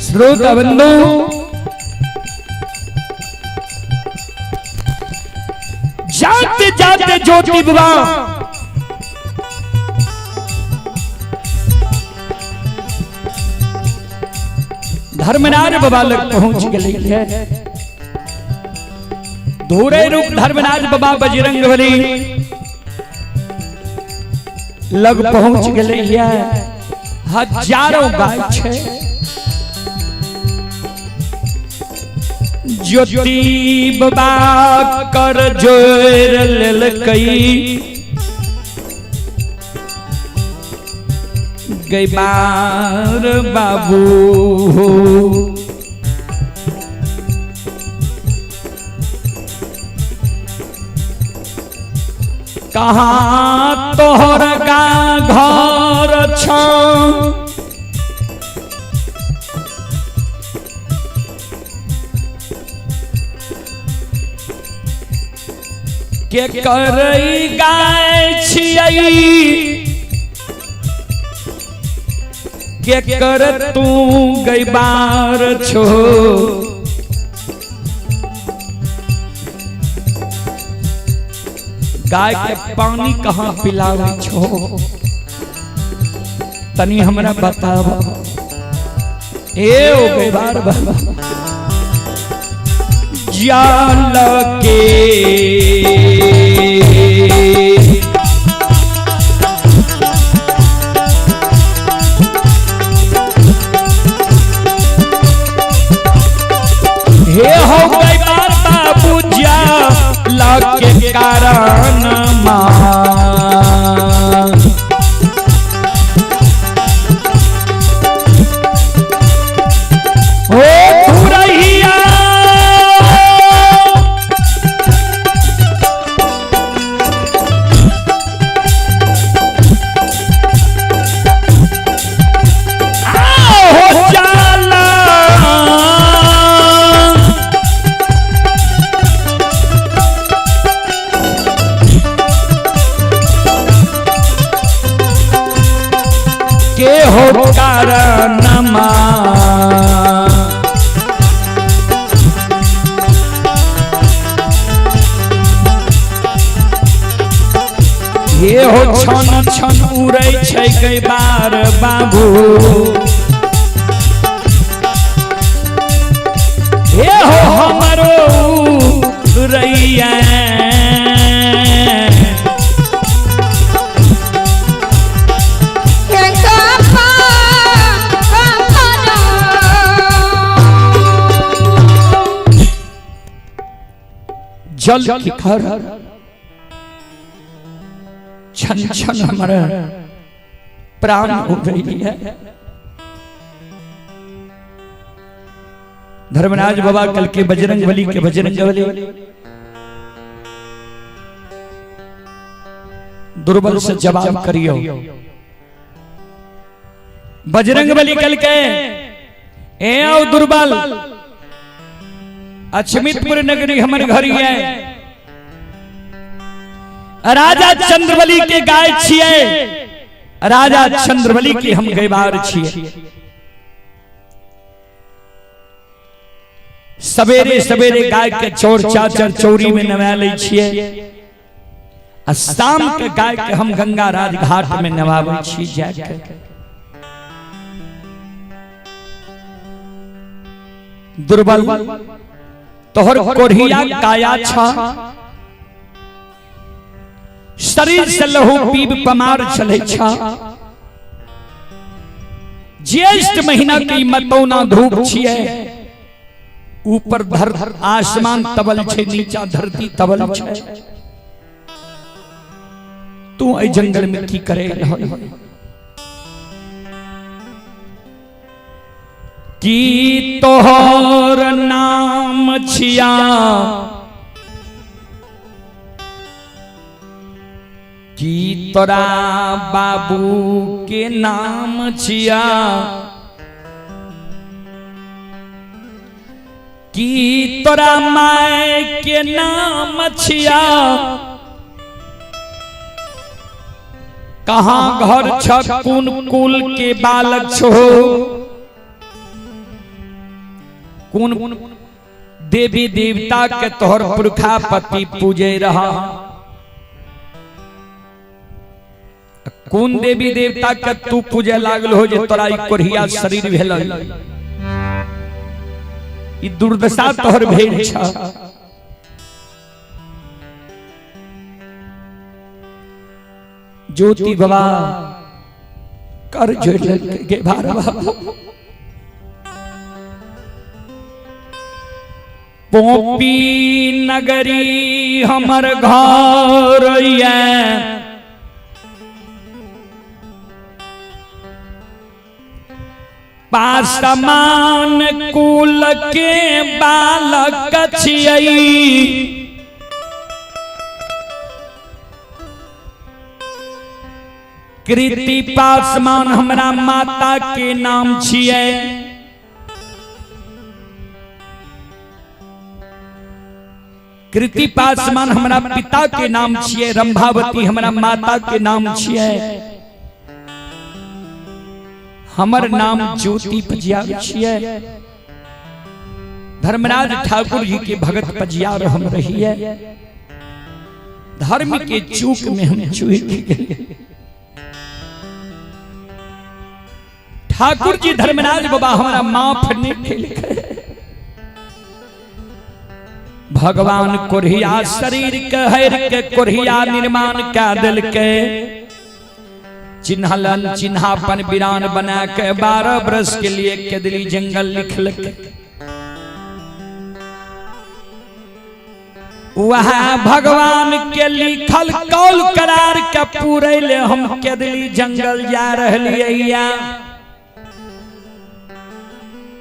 श्रोता बंधु, जाते जाते ज्योति बाबा धर्मराज बाबा लग पहुंच गए। धूरे रूप धर्मराज बाबा बजरंग बली लग पहुंच गए। हजारों गाय छे ज्योति बाबा कर जोर ललकई गई बार बाबू हो। कहाँ तोहर गा घर छौ? के करई गाय छियै, के कर तू गैबार छो? गाय के पानी कहाँ पिलावे छो, तनी हमरा बताब। ए ओ गैबार बाबा, जाल के हे हो गैबार बाबू, जाल के कारण माँ हो घुरैया। हो जाला के हो कारण हे हो छन छन उड़ै छै गैबार बाबू, हे हो हमरो उड़ैया। जल की खर छन छन हमारा प्राण हो रही है। धर्मराज बाबा कल के बजरंग बली के बजरंग बली दुर्बल से जवाब करियो। बजरंग बली कल के ए आओ दुर्बल, अछमितपुर नगरी हमर घर है, राजा चंद्रबली के गाय छिए, राजा चंद्रबली के हम गैबार छिए। सवेरे सवेरे गाय के चोर चाचर चोरी में नवा लै छिए, आ शाम के गाय के हम गंगा राज घाट में नवाबै छी जाके। दुर्बल तोहर कोढ़िया काया छा, शरीर से लहू पीब पमार चले छा, ज्येष्ठ महीना की मतौना धूप छिए, ऊपर धर आसमान तबल छे, नीचा धरती तबल छे, तू एहि जंगल में की करे? की तोहर नाम छिया? की तोरा बाबू के नाम छिया? की तोरा माय के नाम छिया? कहाँ घर छ? कोन कुल के बालक छो? कोन देवी देवता के तोहर पुरखा पति पूजे रहा? कोन देवी देवता के तू पूजे लागल हो जे तोरा ई कोढ़िया शरीर भेल, ई दुर्दशा तोहर भेल छ? ज्योति बाबा कर जोड़ गे भार बाबा, पोपी नगरी हमर घर ये, पासमान कुल के बालक छियै, कृति पासमान हमरा माता के नाम छियै। कृति पासमान हमरा पिता के नाम छियै, रंभावती हमरा माता के नाम छियै, हमर नाम ज्योति पजियार छियै, धर्मराज ठाकुर जी के भगत पजियार हम रहिए। धर्म के चूक में हम चूक गए। ठाकुर जी धर्मराज बाबा हमरा माफ नहीं केलकै। भगवान कोढ़िया शरीर के हर के कोढ़िया निर्माण कै देलकै। चिन्हलन चिन्हापन वीरान बना के 12 वर्ष के लिए केदली जंगल लिखलकै। वह भगवान के लिखल कौल करार के पूरे ले हम केदली जंगल जा रहलियै।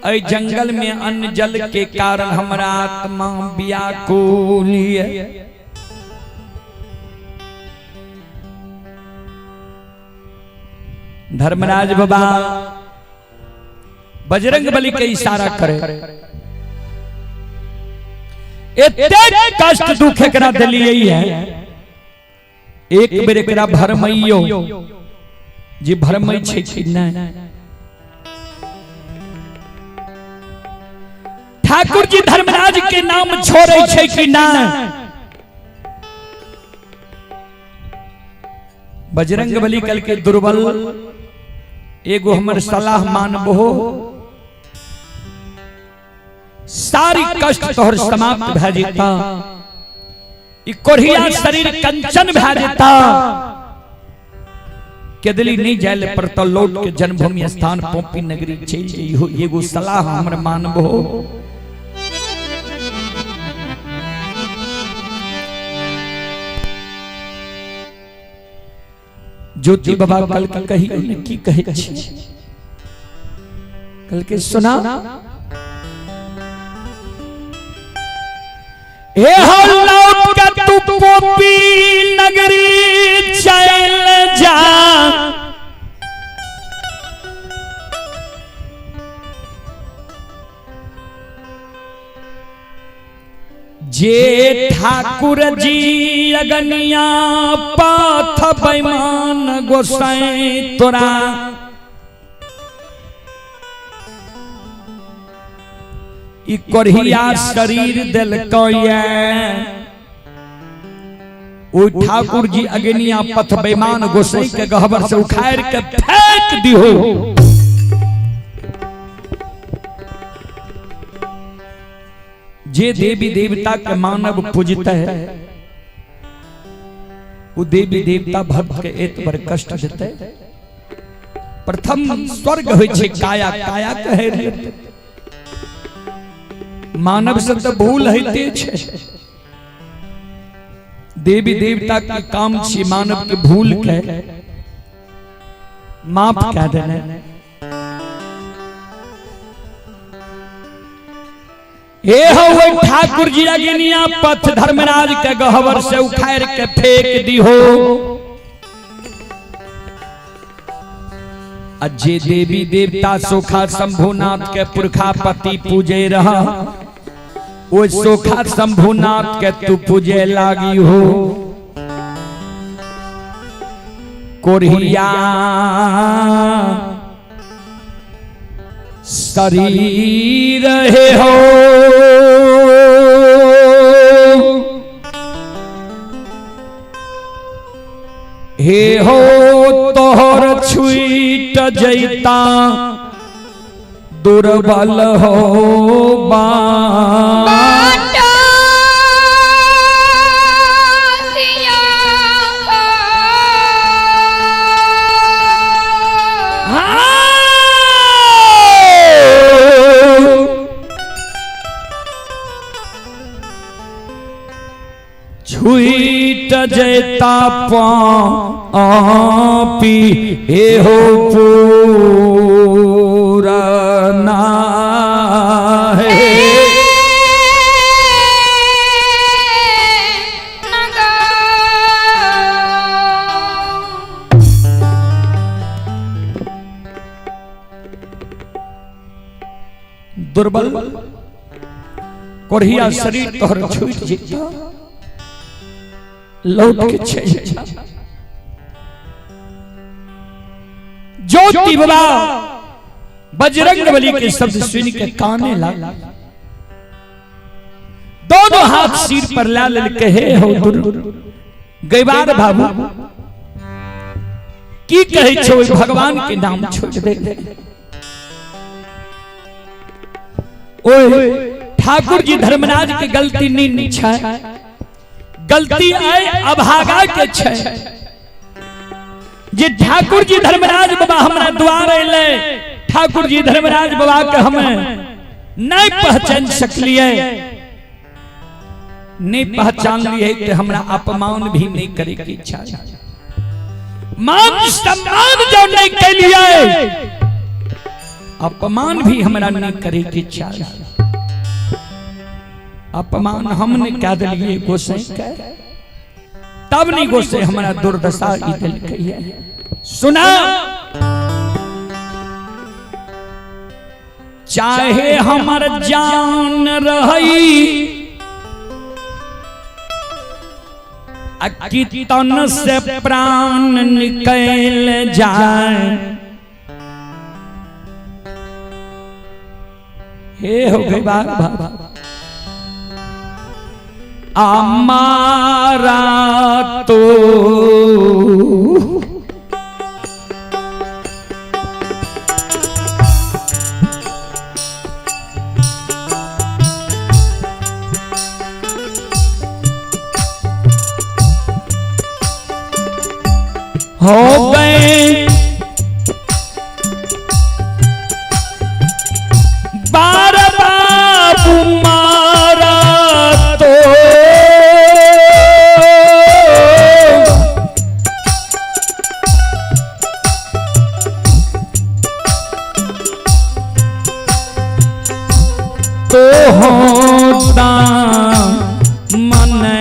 एहि जंगल में अन्न जल के कारण हमरा आत्मा व्याकुल ये। धर्मराज बाबा बजरंग बली के इशारा करे, एतेक कष्ट दुख एकरा देलियै है, एक बेर एकरा भरमैयो जे भरमै छै कि नहि। ठाकुर जी धर्मराज के नाम छोड़ै छै कि नहि। बजरंग बली कल के दुर्बल एगो हमर सलाह मानबो, सारी कष्ट तोहर समाप्त भए जेता, ई कोढ़िया शरीर कंचन भए जेता, केदली नहीं जाए पड़ता, लौट के जन्मभूमि स्थान पोपी नगरी चलि जइहो, एगो सलाह हमर मानबो। ज्योति बाबा कल के कही ने की कहे छी, कल के सुना हे हो लौट के तू पोपी नगरी चल जा, जे ठाकुर जी अगनिया पाथ बेईमान गोसाई तोरा ई कोढ़िया शरीर देलकै ओ ठाकुर जी अगनिया पथ बेईमान गोसाई के गहबर से उखाड़ के फेंक दिहो। जे देवी देवता के मानव पूजता है वो देवी देवता भक्त के एत पर कष्ट देते। प्रथम स्वर्ग होइ छै काया, काया कहे रे मानव से तो भूल होते छै। देवी देवता के काम छी मानव के भूल के माफ कह देने। हे हो ठाकुर जी अग्निया पथ धर्मराज के गहवर से उखाड़ के फेंक दिहो। अजे देवी देवता सोखा शंभुनाथ के पुरखा पति पूजे रहा, ओ सोखा शंभुनाथ के तू पूजे लागी हो। कोढ़िया शरीर हे हो हे हो तोहर छुईट जैता दुर्बल हो बा। छुईट जैता पापी हे हो पूरा है। दुर्बल कोढ़िया शरीर तोहर छूट जेतौ, लौट के चलि जा। ज्योति बाबा बजरंग बली के शब्द सुन के काने लगा, दोनों हाथ सिर पर ला लेलकै, हे हो दुर गैबार बाबू, की कहै छौ भगवान के नाम छोड़ दे। ओए ठाकुर जी धर्मराज के गलती नहीं छै, गलती आए अभागा के छै। जे ठाकुर जी धर्मराज बाबा हमरा द्वार अयलै, ठाकुर जी धर्मराज बाबा के हम नहीं पहचान सकलिए, नहीं पहचान लिए तो हमरा अपमान भी नहीं करे के इच्छा, मान सम्मान जो नहीं कैलिए अपमान भी हमरा नहीं करे के इच्छा। अपमान हमने क्या दिलिए गोसाई के, तब नहीं गोसाई हमरा दुर्दशा ई दिलकै। सुना, चाहे हमर जान रही कि तन से प्राण निकल जाए, हे हो गई बात हमारा तो हो गए बार बाबू मारा तो होता मने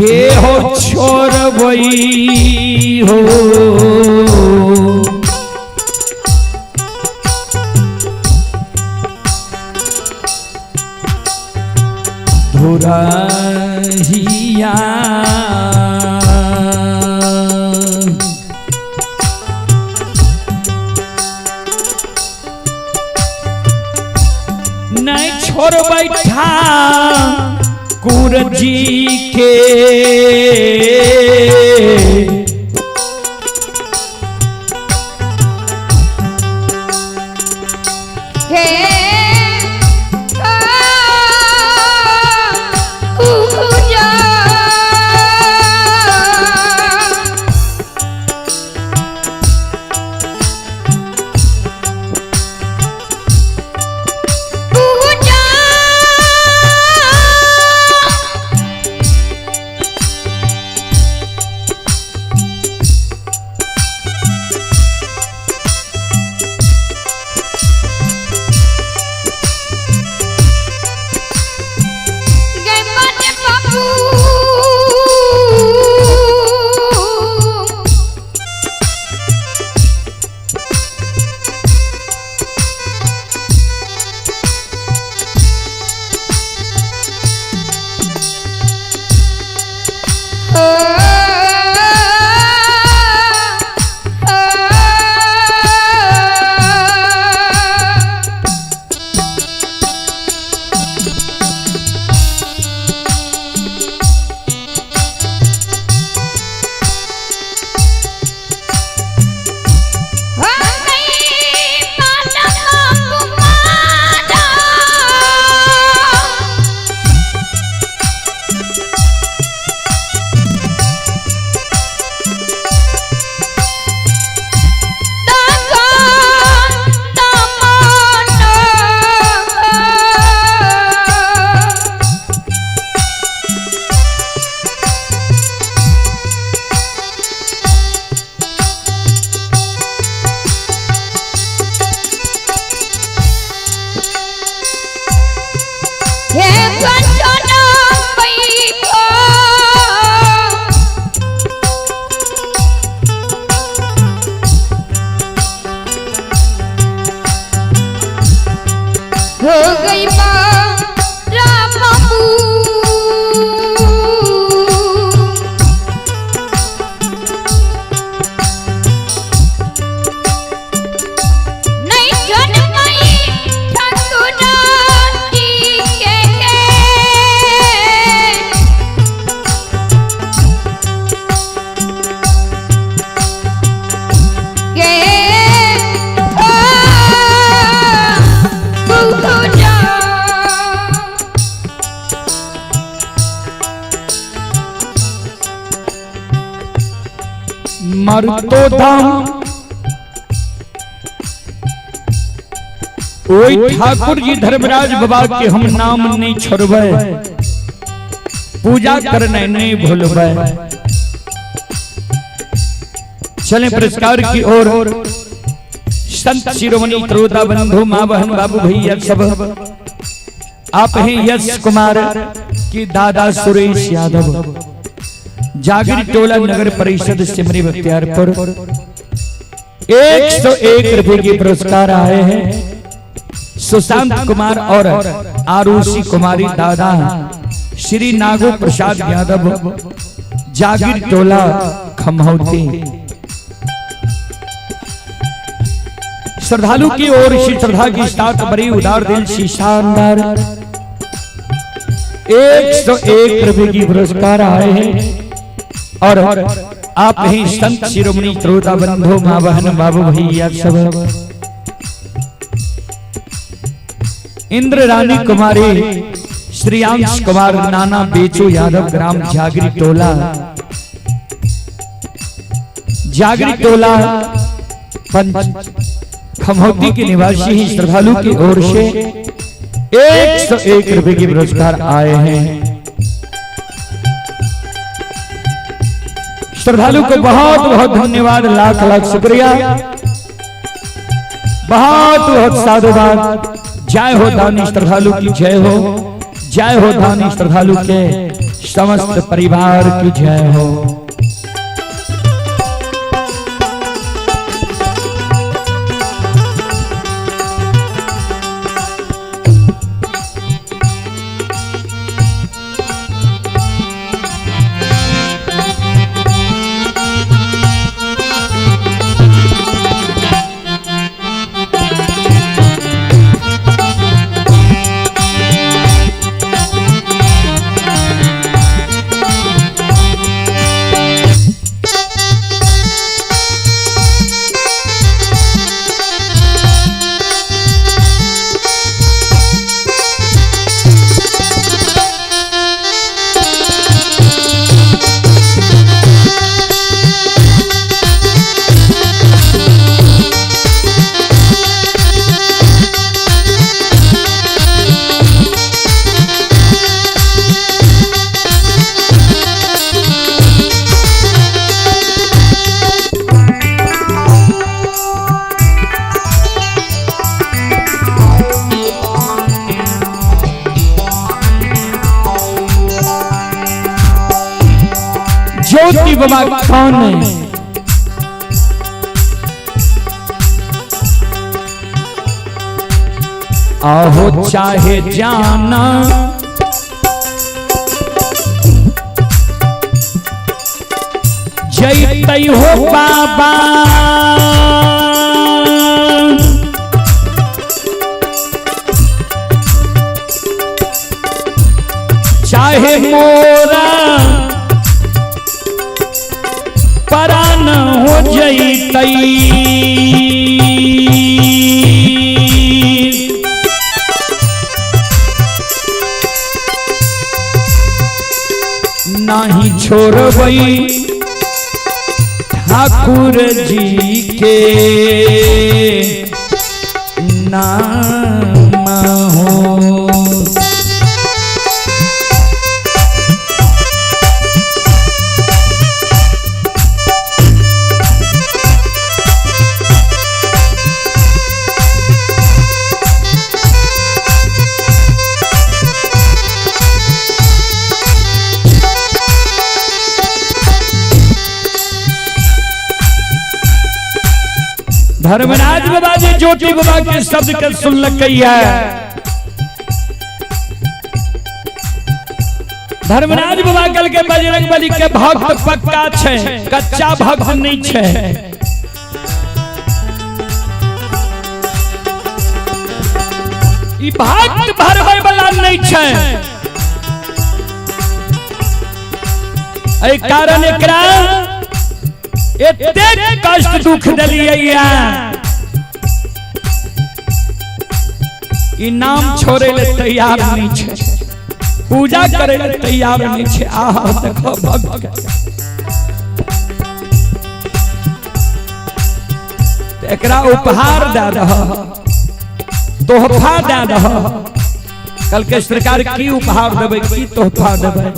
ये हो छोर वही हो धुरहिया। नहीं छोड़ बैठा कुर जी के हे पूजा पूजा हो गई राम बाबू। नहीं जनमई ठाकुर जी के के पूजा। मरतो धाम ओई ठाकुर जी धर्मराज बाबा के हम नाम नहीं छोड़बै, पूजा करने नहीं भूलबै। चलें पुरस्कार की ओर। संत शिरोमणि त्रोता बंधु माँ बहन बाबू भैया सब आप हैं यश कुमार की दादा सुरेश यादव, जागिर टोला नगर परिषद सिमरी बख्तियारपुर। 101 रुपए के पुरस्कार आए हैं सुशांत कुमार और आरुषि कुमारी दादा श्री नागो प्रसाद यादव, जागिर टोला खमहौती। श्रद्धालु की ओर से श्रद्धा की साथ बड़ी उदार दिल सी शानदार 101 रुपए की पुरस्कार आए हैं। और आप ही संत शिरोमणि त्रोता बंधु माँ बहन बाबू भैया सब इंद्र रानी कुमारी श्रेयांश कुमार नाना बेचू यादव, ग्राम जागरी टोला, जागरी टोला पंच खमौती के निवासी ही श्रद्धालु की ओर से 101 रुपए के पुरस्कार आए हैं। श्रद्धालु को बहुत बहुत धन्यवाद, लाख लाख शुक्रिया, बहुत बहुत साधुवाद। जय हो दानी श्रद्धालु की जय हो, जय हो दानी श्रद्धालु के समस्त परिवार की जय हो। ज्योति बाबा कौन है? आहो चाहे जाना जैतई हो बाबा, चाहे मोरा परान हो जैतई। नाही छोड़बई ठाकुर जी के नाम हो। धर्मराज बाबा जी ज्योति बाबा के शब्द के सुन लकैया धर्मराज बाबा कल के बजरंग बली के भक्त पक्का छे, कच्चा भक्त नहीं छे। ई भक्त भरबै वाला नहीं छे। एहि कारण एकरा एतेक कष्ट दुख देलियै, ई नाम छोड़े ले तैयार नहीं छे, पूजा करे ले तैयार नहीं छे। आहा देखो भक्त एकरा उपहार दे दह, तोहफा दे दह। कल के सरकार की उपहार देबै, की तोहफा देबै?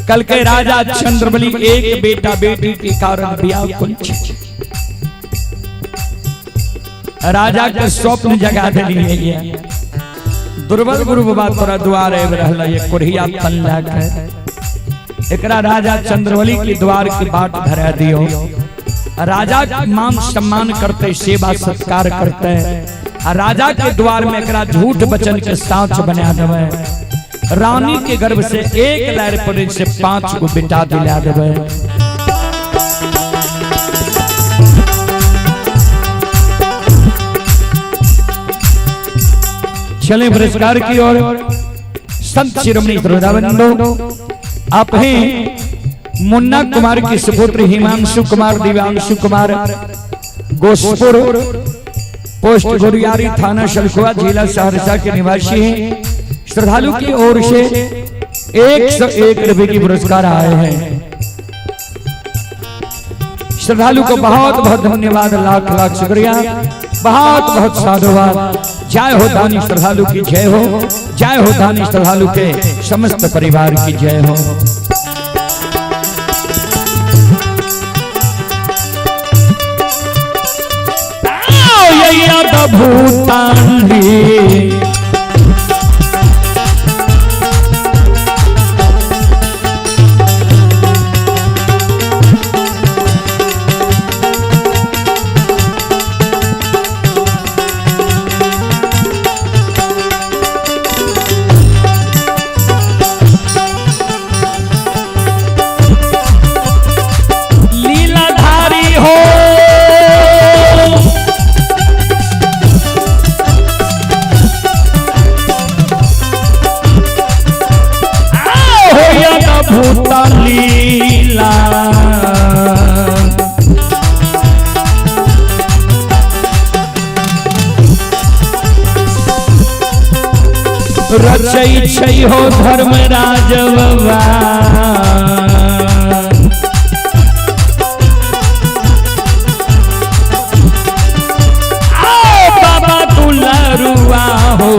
कल के राजा चंद्रबली एक बेटा बेटी के कारण व्याकुल छे। राजा के स्वप्न जगा देलियै। दुर्बल गुरु बाबा तोरा द्वार आबि रहल ये कोढ़िया तन लए के, एकरा राजा चंद्रबली के द्वार के बाट धरा दियो। राजा के मान सम्मान करते, सेवा सत्कार करते, आ राजा के द्वार में एकरा झूठ वचन के साँच बना देवे। रानी के गर्भ से एक लहर पर से 5 गो बेटा दिला देवे। चले पुरस्कार की ओर। संत शिरोमणि श्रोताबंधु, आप हैं मुन्ना कुमार के सुपुत्र हिमांशु कुमार, दिव्यांशु कुमार, गोसपुर, पोस्ट गुरियारी, थाना सलखुआ, जिला सहरसा के निवासी हैं। श्रद्धालु की ओर से 101 रुपए की पुरस्कार आए हैं। श्रद्धालु को बहुत बहुत धन्यवाद, लाख लाख शुक्रिया, बहुत बहुत साधुवाद। जय हो दानी श्रद्धालु की जय हो, जय हो दानी श्रद्धालु के समस्त परिवार की जय हो। भूतांडी लीलाधारी हो, भूत लीला रचै छै हो धर्मराज बाबा। आओ बाबा दुलरुआ हो,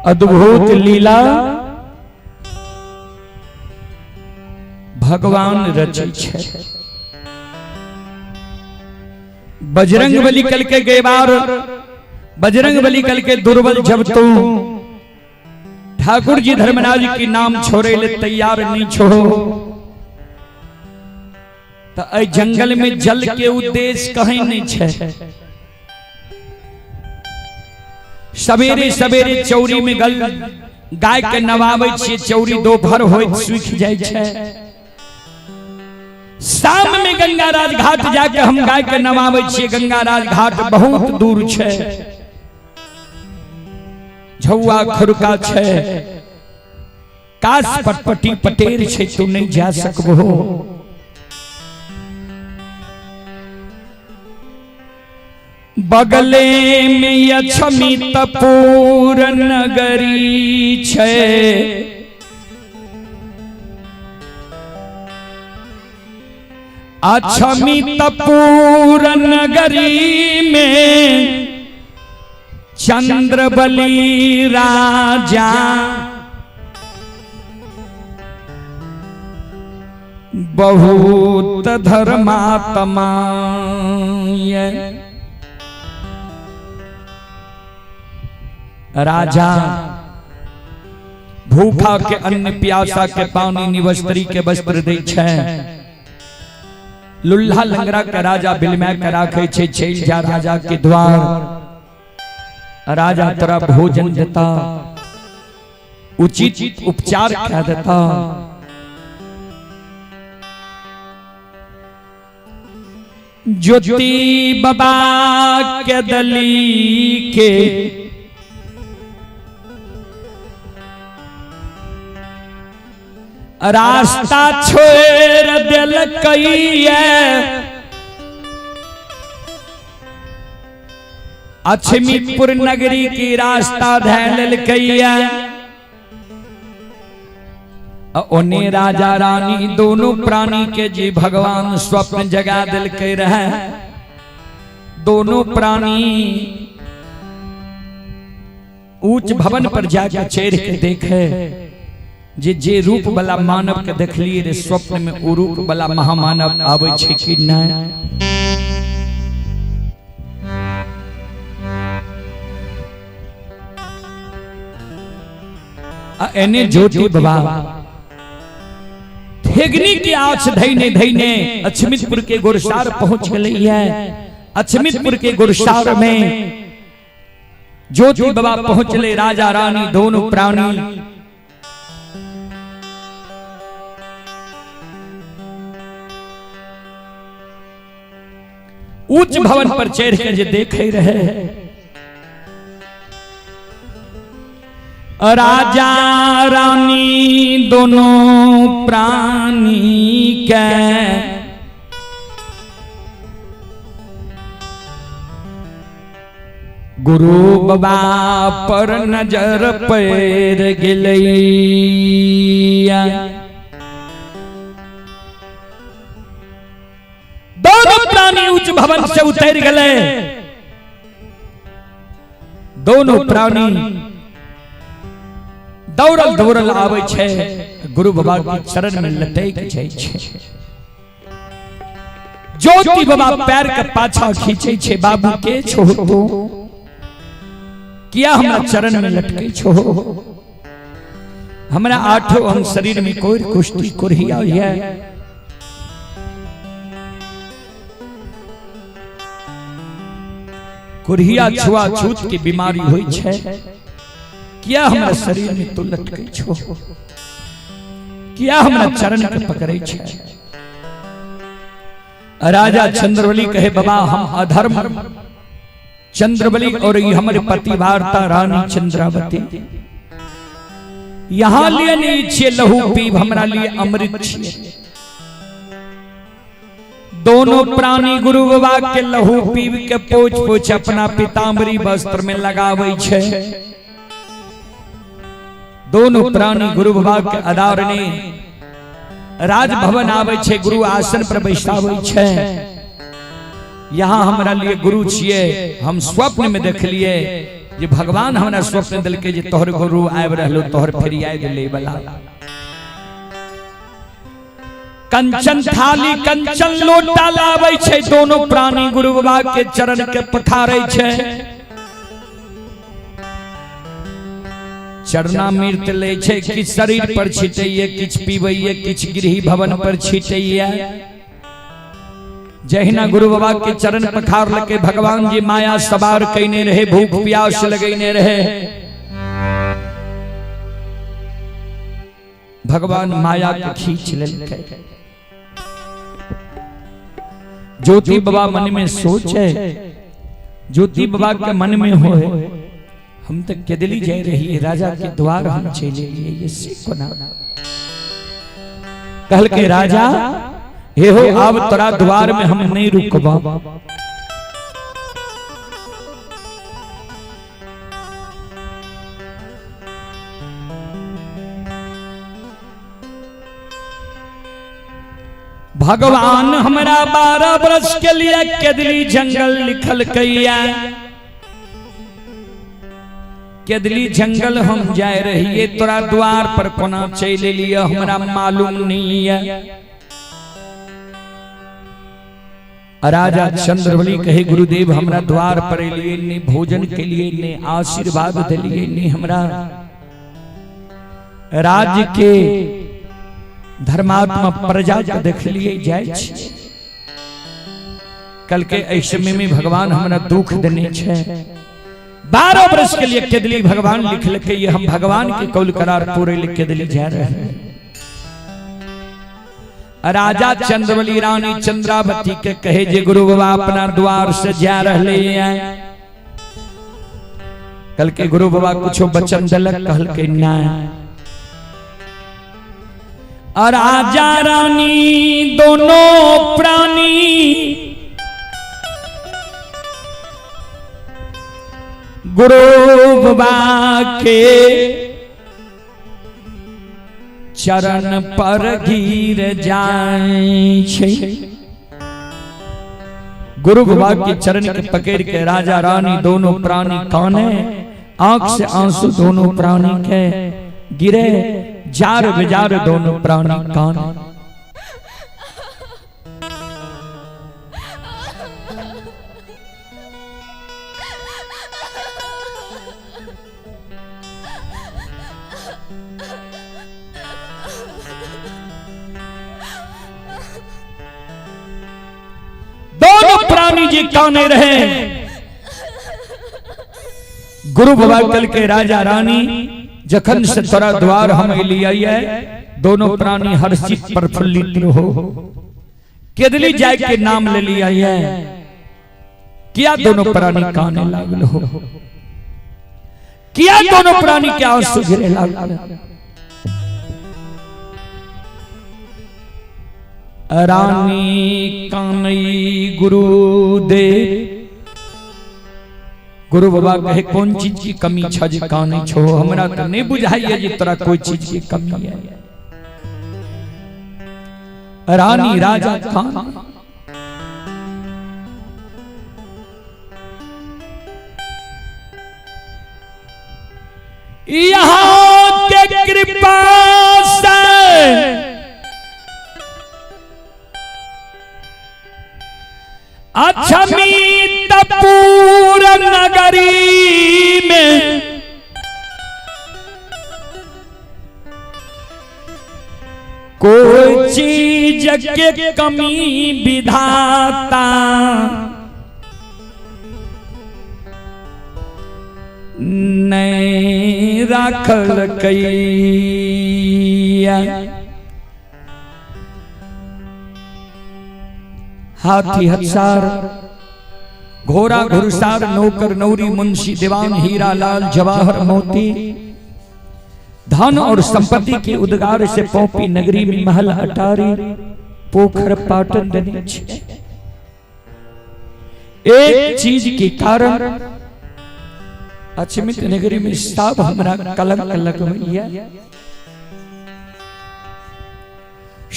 अद्भुत लीला भगवान रचै छै। बजरंग बली कल के गेबार, बजरंग बली कल के दुर्बल जब तू ठाकुर जी धर्मराज की नाम छोड़े ले तैयार नहीं छो, तो एहि जंगल में जल के उद्देश्य कहीं नहीं छै। सवेरे सवेरे चौरी में गल गाय के नवाबै छियै, चौरी दोपहर होइत सूखि जाइ छै। शाम में गंगाराज घाट जाके हम गाय के नवाबै छियै। गंगाराज घाट बहुत दूर छै, झौआ खुरका छै, काश पटपटी पटेर छै, तू नहीं जा सकबो। बगले में अक्षमितपुर नगरी छै, अक्षमितपुर नगरी में चंद्रबली राजा बहुत धर्मात्मा। राजा भूखा के अन्न, प्यासा के पानी, निवस्त्री के वस्त्र दै छै। लुल्हा लंगड़ा के राजा बिलमा के राखे छै। चलि जा राजा के द्वार, राजा तोरा भोजन देता, उचित उपचार कह देता। ज्योति बाबा के दली के रास्ता छोड़ देलकैये, अक्षमीपुर नगरी की रास्ता धै लेलकैये। ओने राजा रानी दोनों प्राणी के जी भगवान स्वप्न जगा दिलकै रहे। दोनों प्राणी ऊंच भवन पर जाके चढ़ के देखे जे जे रूप वाला मानव के देखलिए रे स्वप्न में, ओ रूप वाला महामानव आबै छै कि नहीं। आ एने ज्योति बाबा ठेगनी के आछ धैने धैने अक्षमितपुर के गुरसार पहुंच गए। अक्षमितपुर के गुरसार में ज्योति बाबा पहुंचले, राजा रानी दोनों प्राणी ऊंच भवन पर चढ़ के जे देखे रहे, राजा रानी दोनों प्राणी के गुरु बाबा पर नजर पड़ गेलैया। दोनों प्राणी उच्च भवन से उतर गए। दोनों प्राणी दौड़ल दौड़ल आबै छै, गुरु बाबा के चरण में लटक जाइ छै। ज्योति बाबा पैर के पाछा खींचे छै, बाबू के छो तू, किया हमरा चरण में लटके छो? हमरा आठों अंग शरीर में कोई कुश्ती कुरहिया है। कुरहिया छुआछूत के बीमारी होइ छै, किया हमरा शरीर में तू लटकै छो? किया हमरा चरण के पकड़ै छै? राजा चंद्रबली कहे, बाबा हम अधर्म चंद्रबली और ये हमारे पति वार्ता रानी चंद्रावती, यहाँ लिए नहीं छिए लहू पीब, हमरा लिए अमृत छिए। दोनों प्राणी गुरु बाबा के लहू पीब के पोछ पोछ अपना पीताम्बरी वस्त्र में लगावे छै। दोनों प्राणी गुरु बाबा के आधार ने राजभवन आवे छै, गुरु आसन पर बैसावे छै। यहाँ हमरा लिए गुरु छिए, हम स्वप्न में देखलिए जे भगवान हमरा स्वप्न दिलके जे तोहर गुरु आबि रहलो, तोहर फरियाद ले वाला। कंचन थाली कंचन लोटा लाबै छै, दोनों प्राणी गुरु बाबा के चरण के पखारै छै। चरणामृत लै छै, किछु शरीर पर छिटैये, किछु पीबैये, किछु गृह भवन पर छिटैये। जहिना गुरु बाबा के चरण पखार लके भगवान जी माया सवार कईने रहे, भूख प्यास लगैने रहे, भगवान माया के खींच लेलकै। ज्योति बाबा मन में सोचे, ज्योति बाबा के मन में होए, हम तो केदली जाय रही, राजा के द्वार हम चले लिए, ये से कोना। कहल के राजा हे हो, अब तोरा द्वार में हम नहीं रुकबा। भगवान हमरा 12 बरस के लिए केदली जंगल लिखल कैया, केदली जंगल हम जाय रहिए, तोरा द्वार पर कोना चलि एलियै हमरा मालूम नहीं है। राजा चंद्रबली कहे गुरुदेव हमरा द्वार पर एलिए, ने भोजन के लिए, ने आशीर्वाद दिलिए, ने हमरा राज्य के धर्मात्मा प्रजा के देखलिए जाय छी। कल के एहि समय में भगवान हमरा दुख देने छे। 12 वर्ष के लिए केदली भगवान लिखलकै, ये हम भगवान के कौल करार पूरे लिख केदली जा रहे हैं। राजा चंद्रबली रानी चंद्रावती के कहे जे गुरु बाबा अपना द्वार से जा रहे हैं। कल के गुरु बाबा कुछ वचन दलक, कहल के ना। और राजा रानी दोनों प्राणी गुरु बाबा के चरण पर गिर जाए छे। गुरु बाबा के चरण के पकड़ के राजा रानी दोनों प्राणी काने, आंख से आंसू दोनों प्राणी के गिरे, जार बिजार दोनों प्राणी काने। दोनों प्राणी जी काने रहे। गुरु बाबा कल के राजा रानी जखन से तोरा द्वार हम एलियै, दोनों प्राणी हर्षित प्रफुल्लित रहो। केदली जाय के नाम ले लिया है, किया दोनों प्राणी काने लागल हो, किया दोनों प्राणी के आंसू गिरे लागल। रानी कानई गुरुदेव, गुरु बाबा कहे कौन चीज की कमी छ जे कानै छो, हमरा तो नहीं बुझाइए जे तोरा कोई चीज की कमी है। रानी राजा कान यहाँ के कृपा से अक्षमितपुर नगरी में कोई चीज के कमी विधाता नहीं राखल कैया। हाथी हथसार घोड़ा घुड़सार नौकर नौरी मुंशी दीवान हीरा लाल जवाहर मोती धन और संपत्ति के उद्गार से पौपी नगरी में महल अटारी पोखर पाटन देने छे। एक चीज के कारण अचमित नगरी में सब हमरा कलंक लगवैया।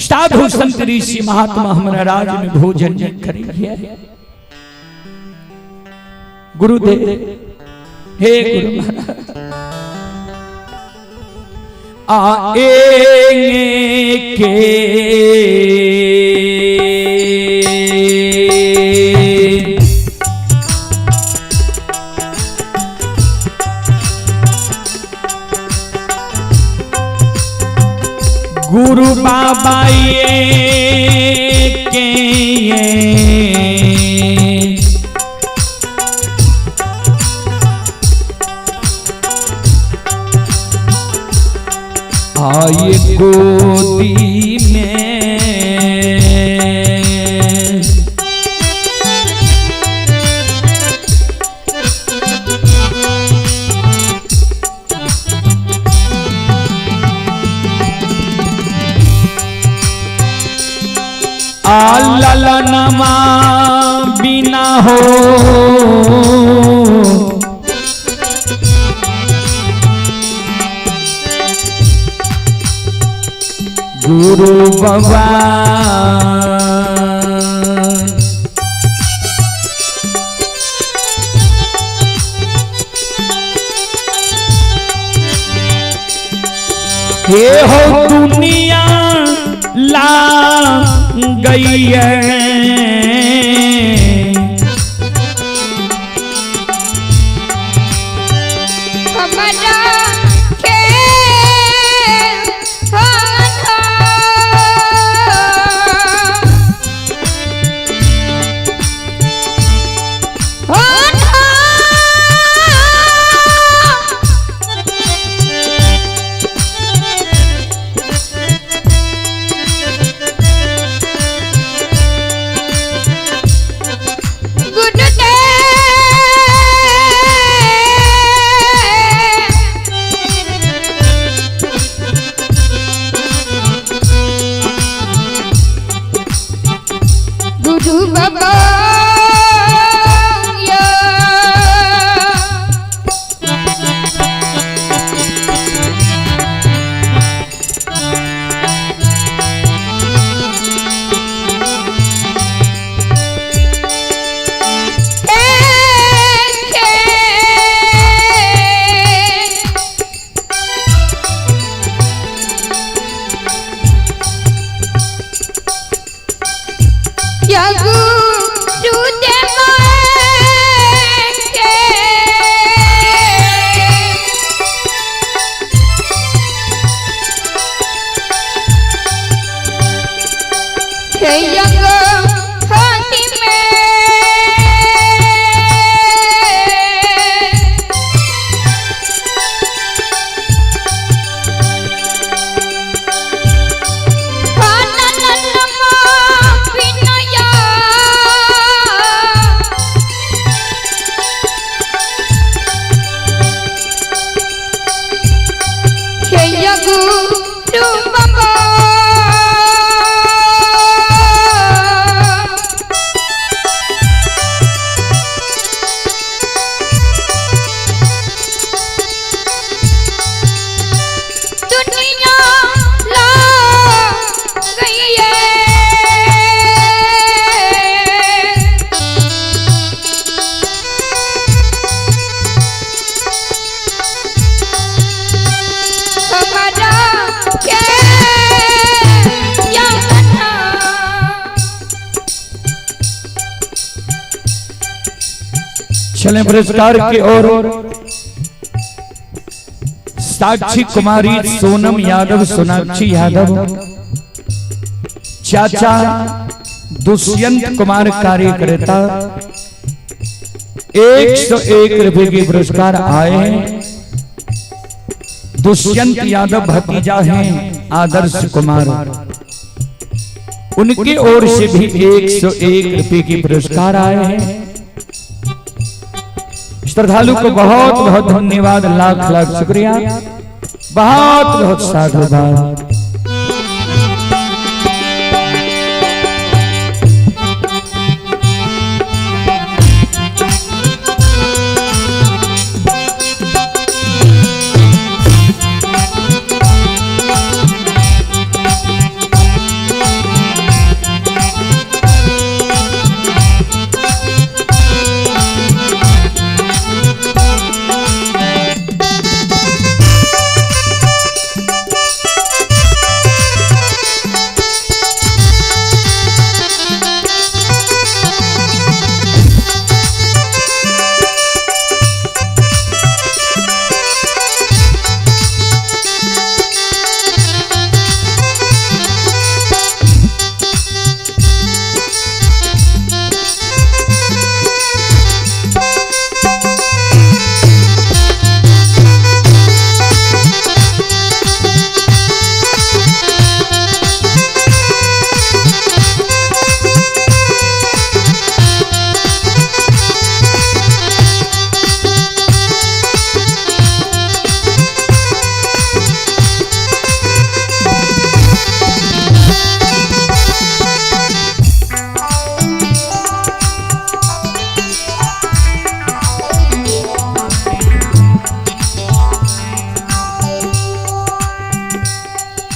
साधु संत ऋषि महात्मा हमरा राज में भोजन नहीं करिए। गुरुदेव हे गुरु महाराज आएंगे के गुरु बाबा ये के आए गोदी में ललनमा बिना हो गुरु बाबा हे हो दुनिया ला गई है हमारा के गुरु बाबा चलें पुरस्कार की ओर। साक्षी कुमारी, सोनम यादव, सोनाक्षी यादव, चाचा दुष्यंत कुमार कार्यकर्ता 101 रुपए के पुरस्कार आए हैं। दुष्यंत यादव भतीजा हैं आदर्श कुमार, उनकी ओर से भी 101 रुपए के पुरस्कार आए हैं। श्रद्धालु को बहुत बहुत धन्यवाद, लाख लाख शुक्रिया, बहुत बहुत साधुवाद।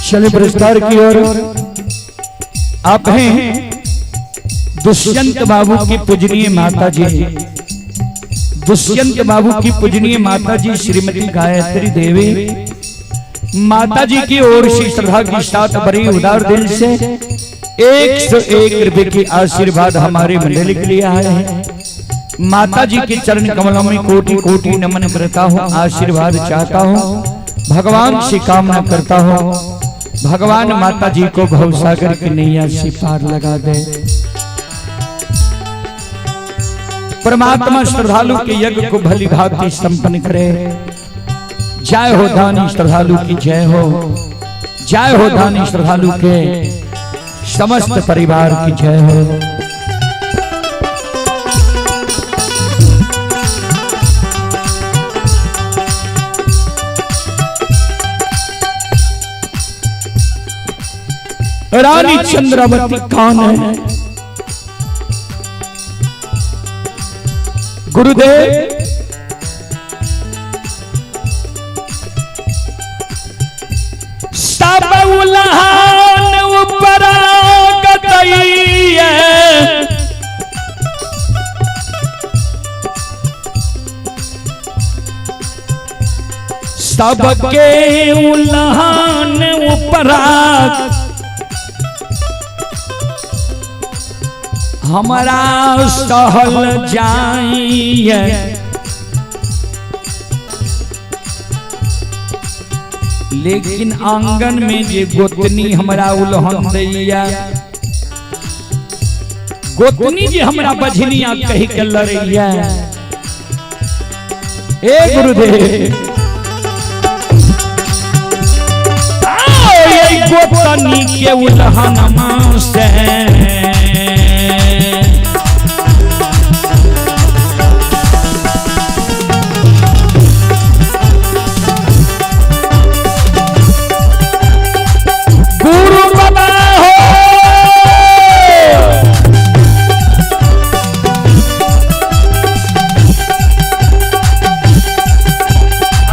चले पुरस्कार की ओर। आप हैं दुष्यंत बाबू की पूजनीय माता जी, दुष्यंत बाबू की पूजनीय माता जी श्रीमती गायत्री देवी माता जी की ओर से श्रद्धा के साथ बड़ी उदार दिल से 101 रुपए की आशीर्वाद हमारे मंडली के लिए आए हैं। माता जी के चरण कमलों में कोटि कोटि नमन करता हूँ, आशीर्वाद चाहता हूँ, भगवान से कामना करता हूँ, भगवान माता जी को भवसागर की नैया से पार लगा दे। परमात्मा श्रद्धालु के यज्ञ को भली भांति संपन्न करे। जय हो दानी श्रद्धालु की जय हो, जय हो दानी श्रद्धालु के समस्त परिवार की जय हो। रानी चंद्रावती कौन है? गुरुदेव सब उलहान ऊपर गतैया, सबके उलहान ऊपर हमारा सहल जाइए। लेकिन आंगन में जे गोतनी हमरा उलहन दैया, गोतनी जे हमरा बझनिया कही के लड़ैया। ए गुरुदेव आओ ये गोतनी के उलहन से गुरु बाबा हो।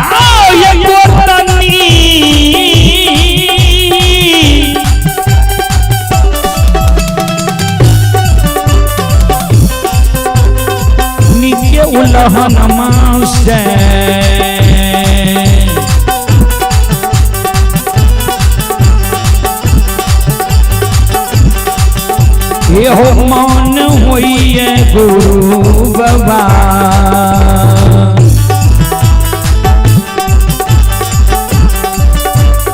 आओ ये गोतनी निके उलहन से ये हो मान होइए गुरु बाबा।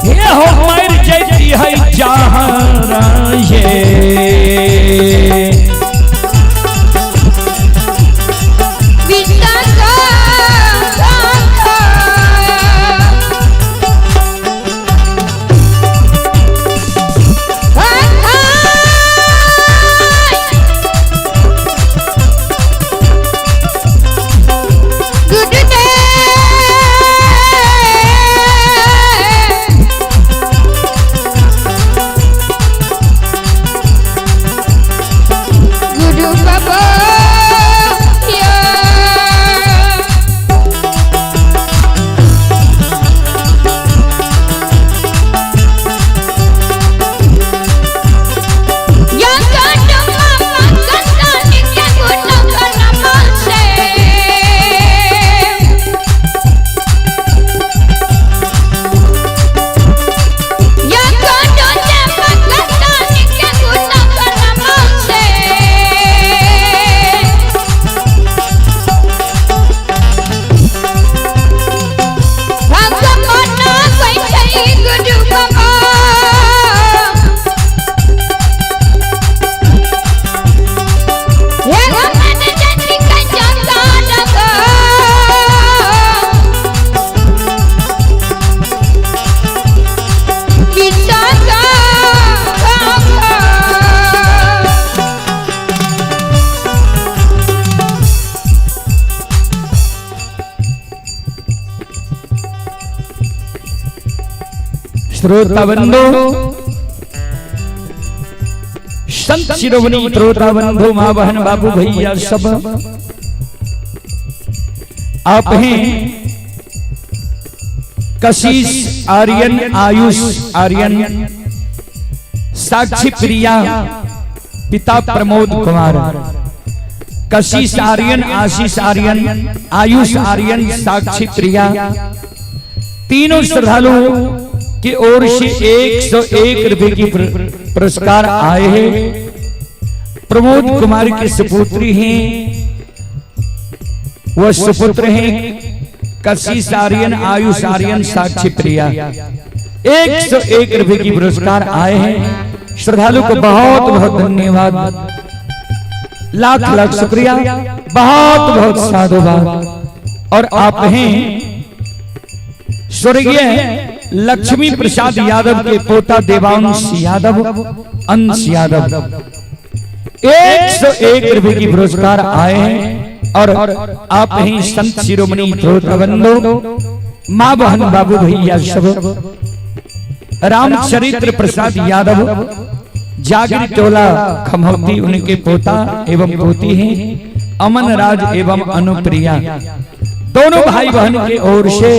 ये हो मर जैती है जहरा ये गुरु बाबा या। या कांड मामा कंदानी के गुण नमस्ते। या कांड मामा कंदानी के गुण नमस्ते। भगवान बैठे गुरु बाबा। हे मन जति कंचा कानका। विशाखा काका। श्रोता बंधु, संत शिरोमणि श्रोता बंधु, माँ बहन बाबू भैया सब आप हैं कशिश आर्यन, आयुष आर्यन, साक्षी प्रिया, पिता प्रमोद कुमार। कशिश आर्यन, आशीष आर्यन, आयुष आर्यन, साक्षी प्रिया, तीनों श्रद्धालु की ओर से 101 रुपए की पुरस्कार आए हैं। प्रमोद कुमार की सुपुत्री हैं, वह सुपुत्र हैं कशिश आर्यन, आयुष आर्यन, साक्षी प्रिया। 101 रुपए की पुरस्कार आए हैं। श्रद्धालु को बहुत बहुत धन्यवाद, लाख लाख शुक्रिया, बहुत बहुत साधुवाद। और आप हैं स्वर्गीय लक्ष्मी प्रसाद यादव के पोता देवांश यादव, अंश यादव, 101 रुपए की पुरस्कार आए हैं। और आप ही संत शिरोमणि बंधु, माँ बहन बाबू भैया सब, रामचरित्र प्रसाद यादव, जागिर टोला खमौती, उनके पोता एवं पोती हैं अमन राज एवं अनुप्रिया, दोनों भाई बहन के ओर से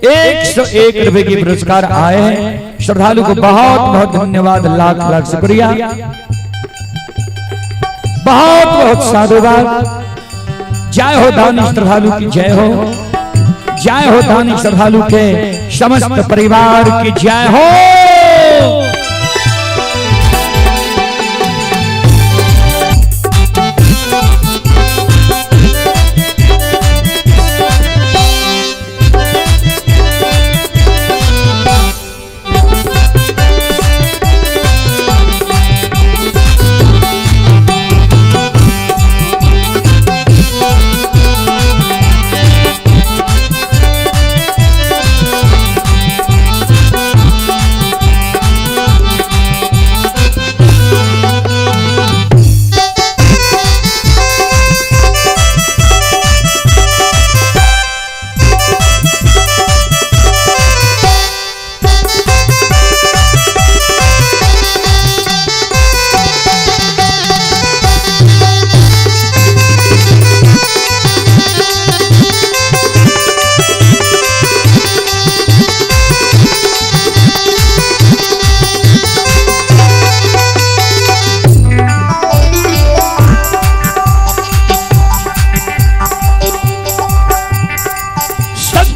101 रुपए की पुरस्कार आए हैं। श्रद्धालु को बहुत बहुत धन्यवाद, लाख लाख शुक्रिया, बहुत बहुत साधुवाद। जय हो दानी श्रद्धालु की जय हो, जय हो दानी श्रद्धालु के समस्त परिवार की जय हो।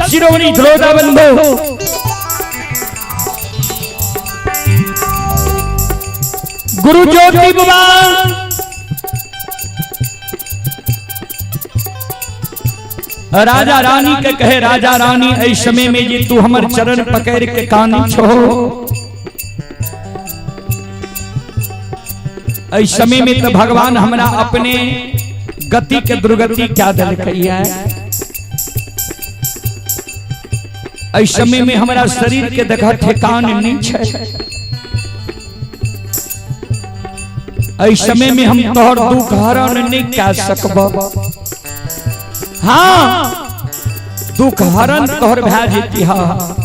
शिरोमणि ध्रोता बंधु, गुरु ज्योति बाबा, राजा रानी के कहे, राजा रानी ऐ समय में जे तू हमर चरण पकड़ के कानी छो, ऐ समय में तो भगवान हमरा अपने गति के दुर्गति क्या दिलकैया। ऐ समय में हमारा शरीर के देखा ठेकान नहीं छे, ऐ समय में हम तोहर दुख हरण नहीं कह सकब। हाँ, दुख हरण तोहर भै जेती। हाँ,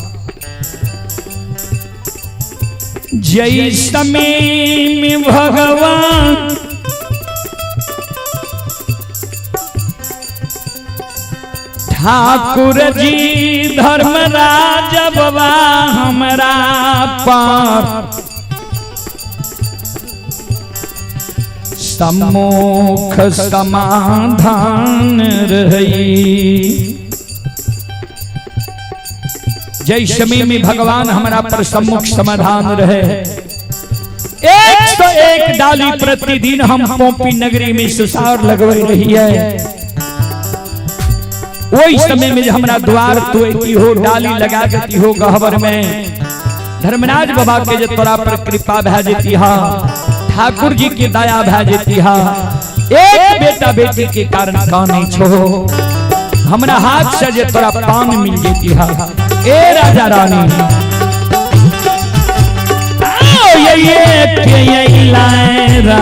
जय समय में भगवान ठाकुर जी धर्मराज बाबा हमरा पर सम्मुख समाधान रही। जय समय में भगवान हमरा पर सम्मुख समाधान रहे। 101 डाली प्रतिदिन हम पोपी नगरी में सुसार लगवे रही है। वही समय में हमरा द्वार तो की हो डाली लगा के हो गहबर में धर्मराज बाबा के जे तोरा पर कृपा भै जेती हा, ठाकुर जी की दया भै जेती हा। एक बेटा बेटी के कारण काने छो, हमरा हाथ से जे तोरा पान मिल जेती हा। ए राजा रानी, आओ ये के ये लाए रा।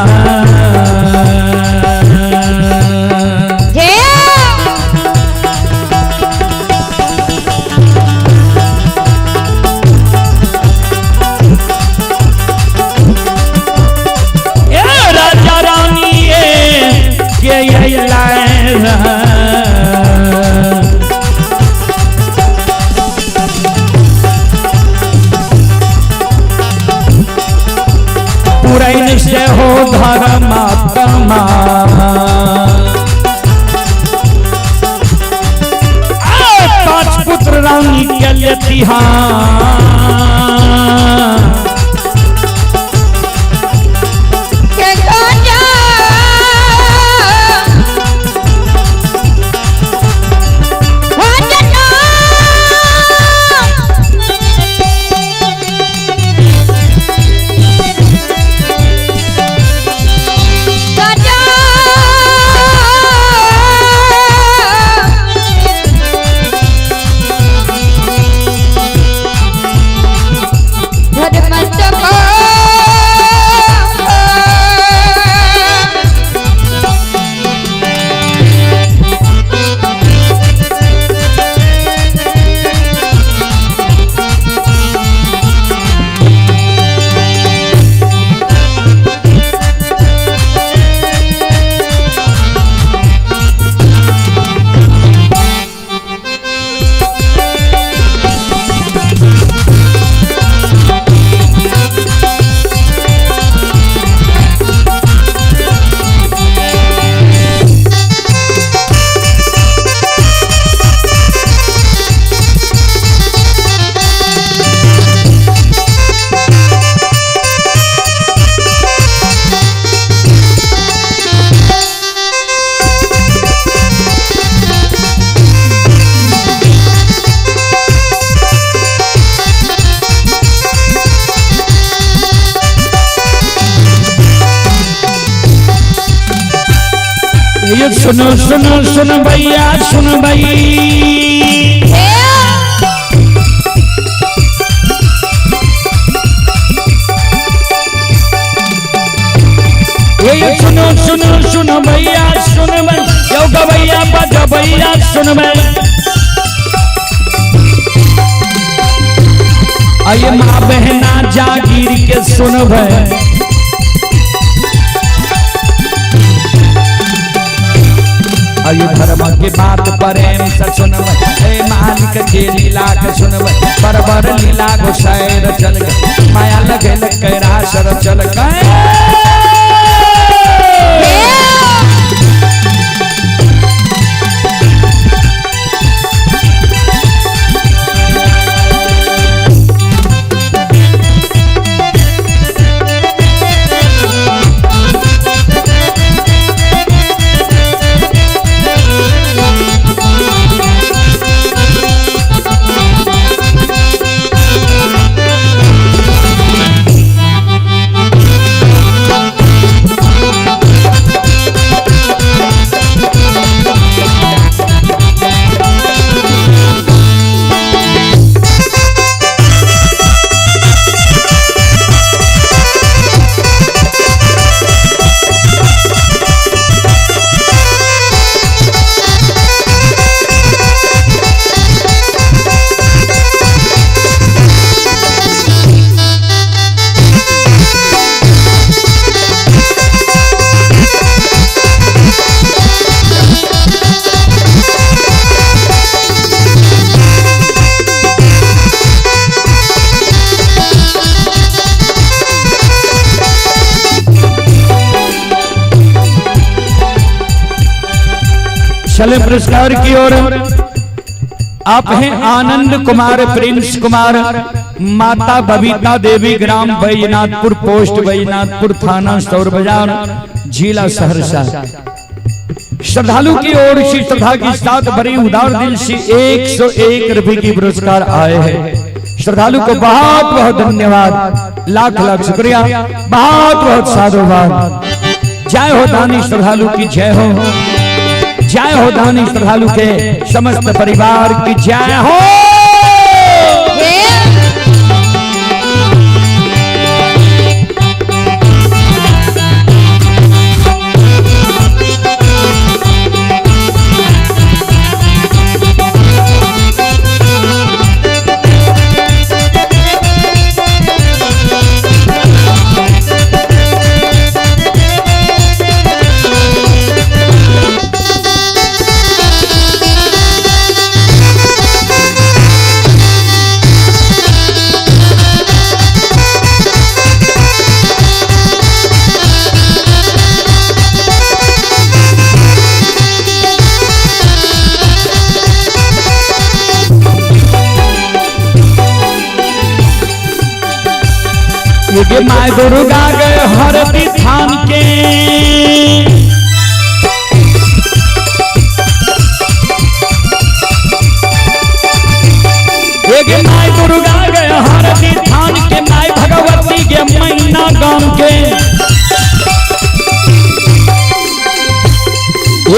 के लेती। हाँ ये सुनो सुनो सुन भैया सुन भाई, ये सुनो सुनो सुनो भैया सुन भाई, यो गवैया बज भैया सुन भाई। आये माँ बहना जागीर के सुन भाई, आयु धर्म के बात प्रेम से सुनब, हे मालिक के लीला के सुनब, बरबर लीला गोसाई चल गए, माया लगे कैरासर चल गए। चले पुरस्कार की ओर। आप हैं आनंद कुमार, प्रिंस कुमार, माता बबीता देवी, ग्राम बैजनाथपुर, पोस्ट बैजनाथपुर, थाना सौर बाजार, जिला सहरसा। श्रद्धालु की ओर से श्रद्धा के साथ बड़ी उदार दिल से 101 रुपए की पुरस्कार आए हैं। श्रद्धालु को बहुत बहुत धन्यवाद, लाख लाख शुक्रिया, बहुत बहुत साधुवाद। जय हो दानी श्रद्धालु की जय हो, जय हो दानी श्रद्धालु के समस्त परिवार की जय हो। एगे माय दुर्गा गए हरदी थान के। एगे माय दुर्गा गए हरदी थान के, माय भगवती के मैना गाम के।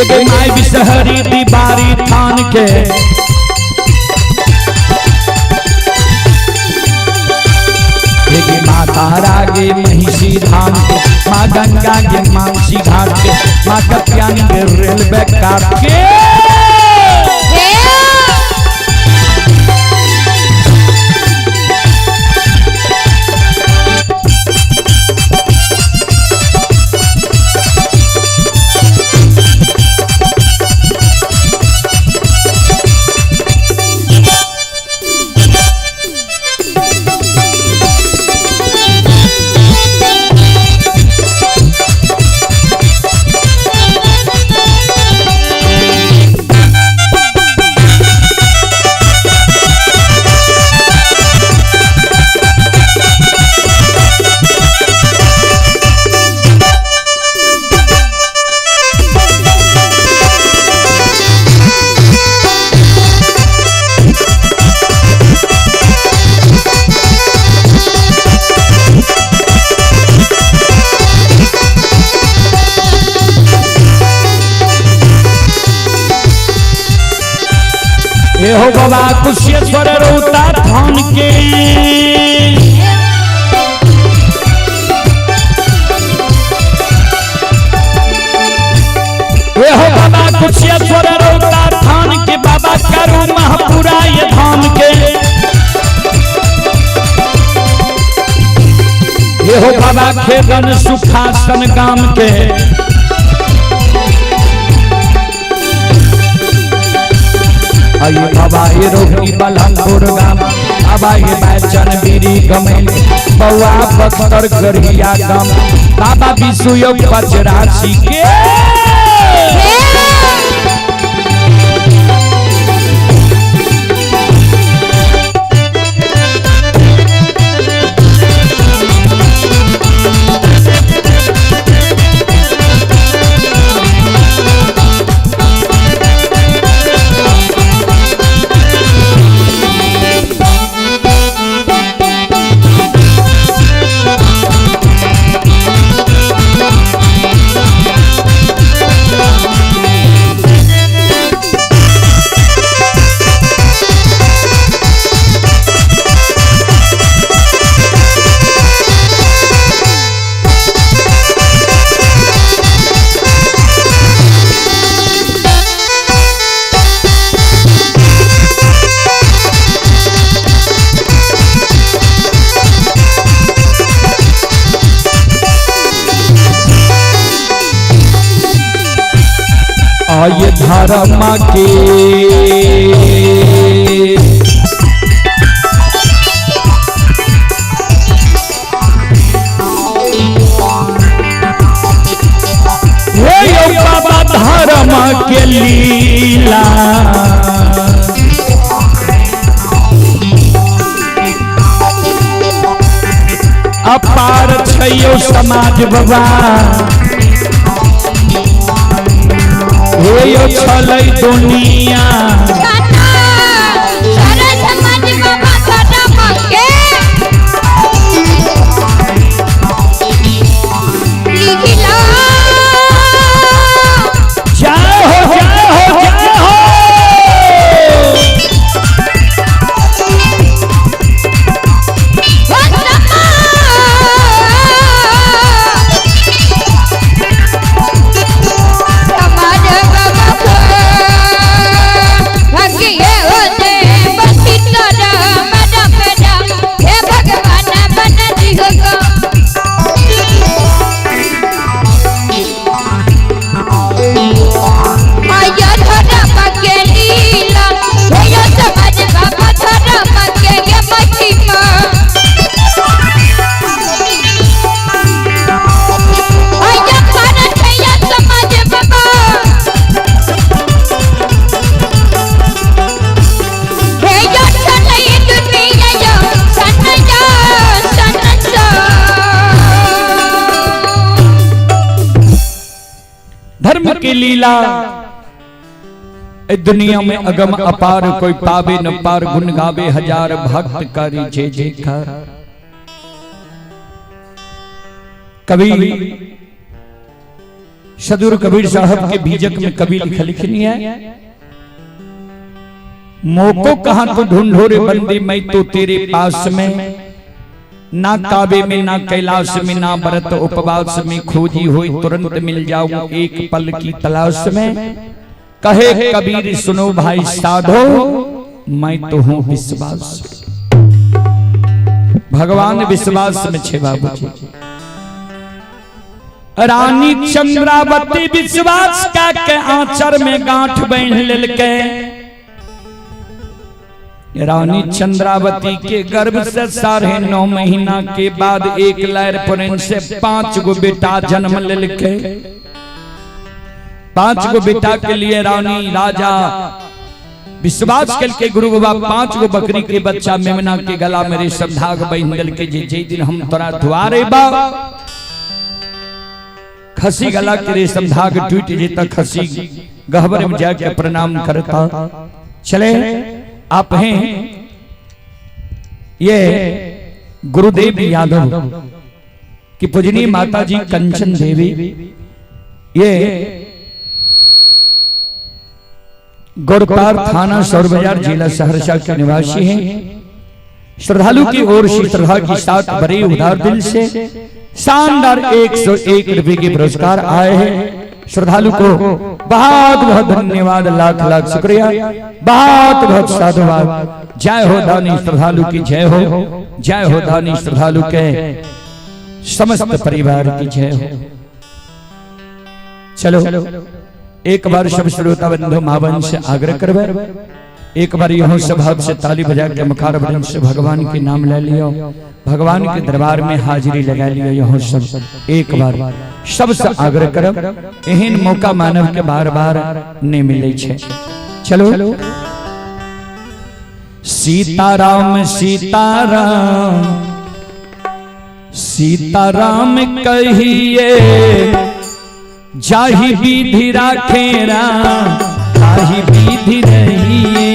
एगे माय विषहरी दीवारी थान के। एगे माँ तारा गे महिषी धाम के, माँ गंगा के मानसी घाट के, माँ कत्यानी के रेलवे काट के। हो बाबा कुशेश्वर रौता थान के। ए हो बाबा कुशेश्वर रौता थान के, बाबा करू महापुरा ये धाम के। ए हो बाबा खेदन सुखासन गाम के। आइए बाबा ये रोहिणी बलहनपुर गाम, बाबा ये बैचन बीरी गमेल, बउआ बख्तर गढ़िया गाम, बाबा विशुयोग पचरासी के। आये धर्म के हे यो बाबा धर्म के लीला, अपार छैयो समाज बाबा। हे यो छलै दुनिया जय हो जय हो जय हो। समाज बाबा। लीला दुनिया में अगम अपार, कोई पावे न पार, गुण गावे हजार भक्त करी जय जयकार। कवि सदुर कबीर साहब के बीजक में कवि लिखनी है, मोको कहां तो ढूंढो रे बंदी, मैं तो तेरे पास में, ना काबे में ना कैलाश में, ना व्रत उपवास में, खोजी हुई तुरंत मिल जाऊं एक पल की तलाश में। कहे कबीर सुनो भाई साधो, मैं तो हूं विश्वास। भगवान विश्वास में छे बाबूजी। रानी चंद्रावती विश्वास का के आंचर में गांठ बांध लेलके। रानी चंद्रावती के गर्भ से 9.5 महीना के बाद एक लहर पुरन से 5 गो बेटा जन्म लेलके। 5 गो बेटा के लिए रानी राजा विश्वास करके गुरु बाबा 5 गो बकरी के बच्चा मेमना के गला में रेशम धाग बांध देलके। जे दिन हम तोरा द्वारे बा खसी गला के रेशम धाग टूट जेता, खसी गहबर में जाके प्रणाम करता। चले आप हैं ये गुरुदेव यादव की पूजनीय माता जी कंचन देवी, ये गुरपार थाना सौर बाजार जिला सहरसा के निवासी हैं। श्रद्धालु की ओर से श्रद्धा के साथ बड़े उदार दिल से शानदार 101 रुपए के पुरस्कार आए हैं। श्रद्धालु को बहुत बहुत धन्यवाद, लाख लाख शुक्रिया, बहुत बहुत साधुवाद। जय हो दानी श्रद्धालु की जय हो, जय हो दानी श्रद्धालु के समस्त परिवार की जय हो। चलो एक बार सब श्रोता बंधु मावन से आग्रह करवे, एक बार यहों सब हाथ से ताली बजा के मुखार वृंद से भगवान के नाम ले लियो, भगवान के दरबार में हाजिरी लगा लियो। यहों सब एक बार सबसे आग्रह करब, एहन मौका मानव के बार बार नहीं मिले छे। चलो सीताराम सीताराम सीताराम कहिए, जाहि विधि राखे राम ताहि विधि रहिए।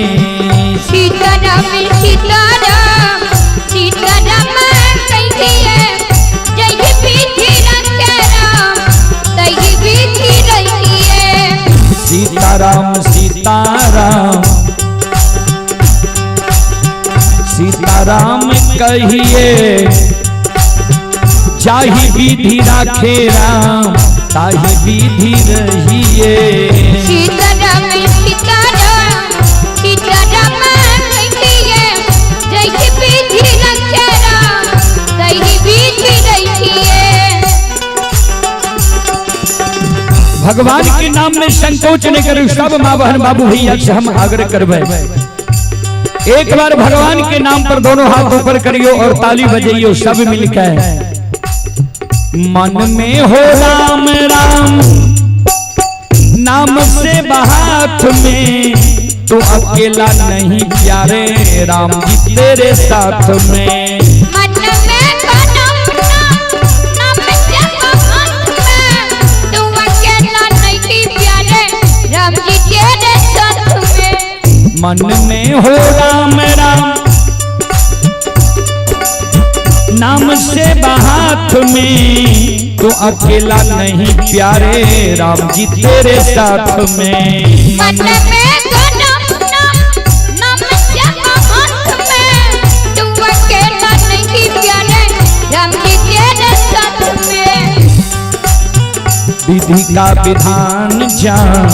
सीताराम सीताराम सीताराम कहिए, जाहि विधि राखे राम ताहि विधि रहिए। सीताराम सीताराम सीताराम कहिए, जाहि विधि राखे राम ताहि विधि रहिए। सीताराम सीताराम सीताराम कहिए, जाहि विधि राखे राम ताहि विधि रहिए। भगवान के नाम में संकोच नहीं करू, सब माँ बहन बाबू भैया से हम आग्रह करवे, एक बार भगवान के नाम पर दोनों हाथ ऊपर करियो और ताली बजाइयो सब मिलकर। मन में हो राम राम नाम से हाथ में, तो अकेला नहीं प्यारे राम जी तेरे साथ में। मन में हो राम राम नाम से हाथ में, तू अकेला नहीं प्यारे राम जी तेरे साथ में। मन में हो राम राम नाम से हाथ में, तो अकेला नहीं प्यारे राम जी तेरे साथ में। मन में हो राम राम नाम से हाथ में, तू अकेला नहीं प्यारे राम जी तेरे साथ में। विधि का विधान जान,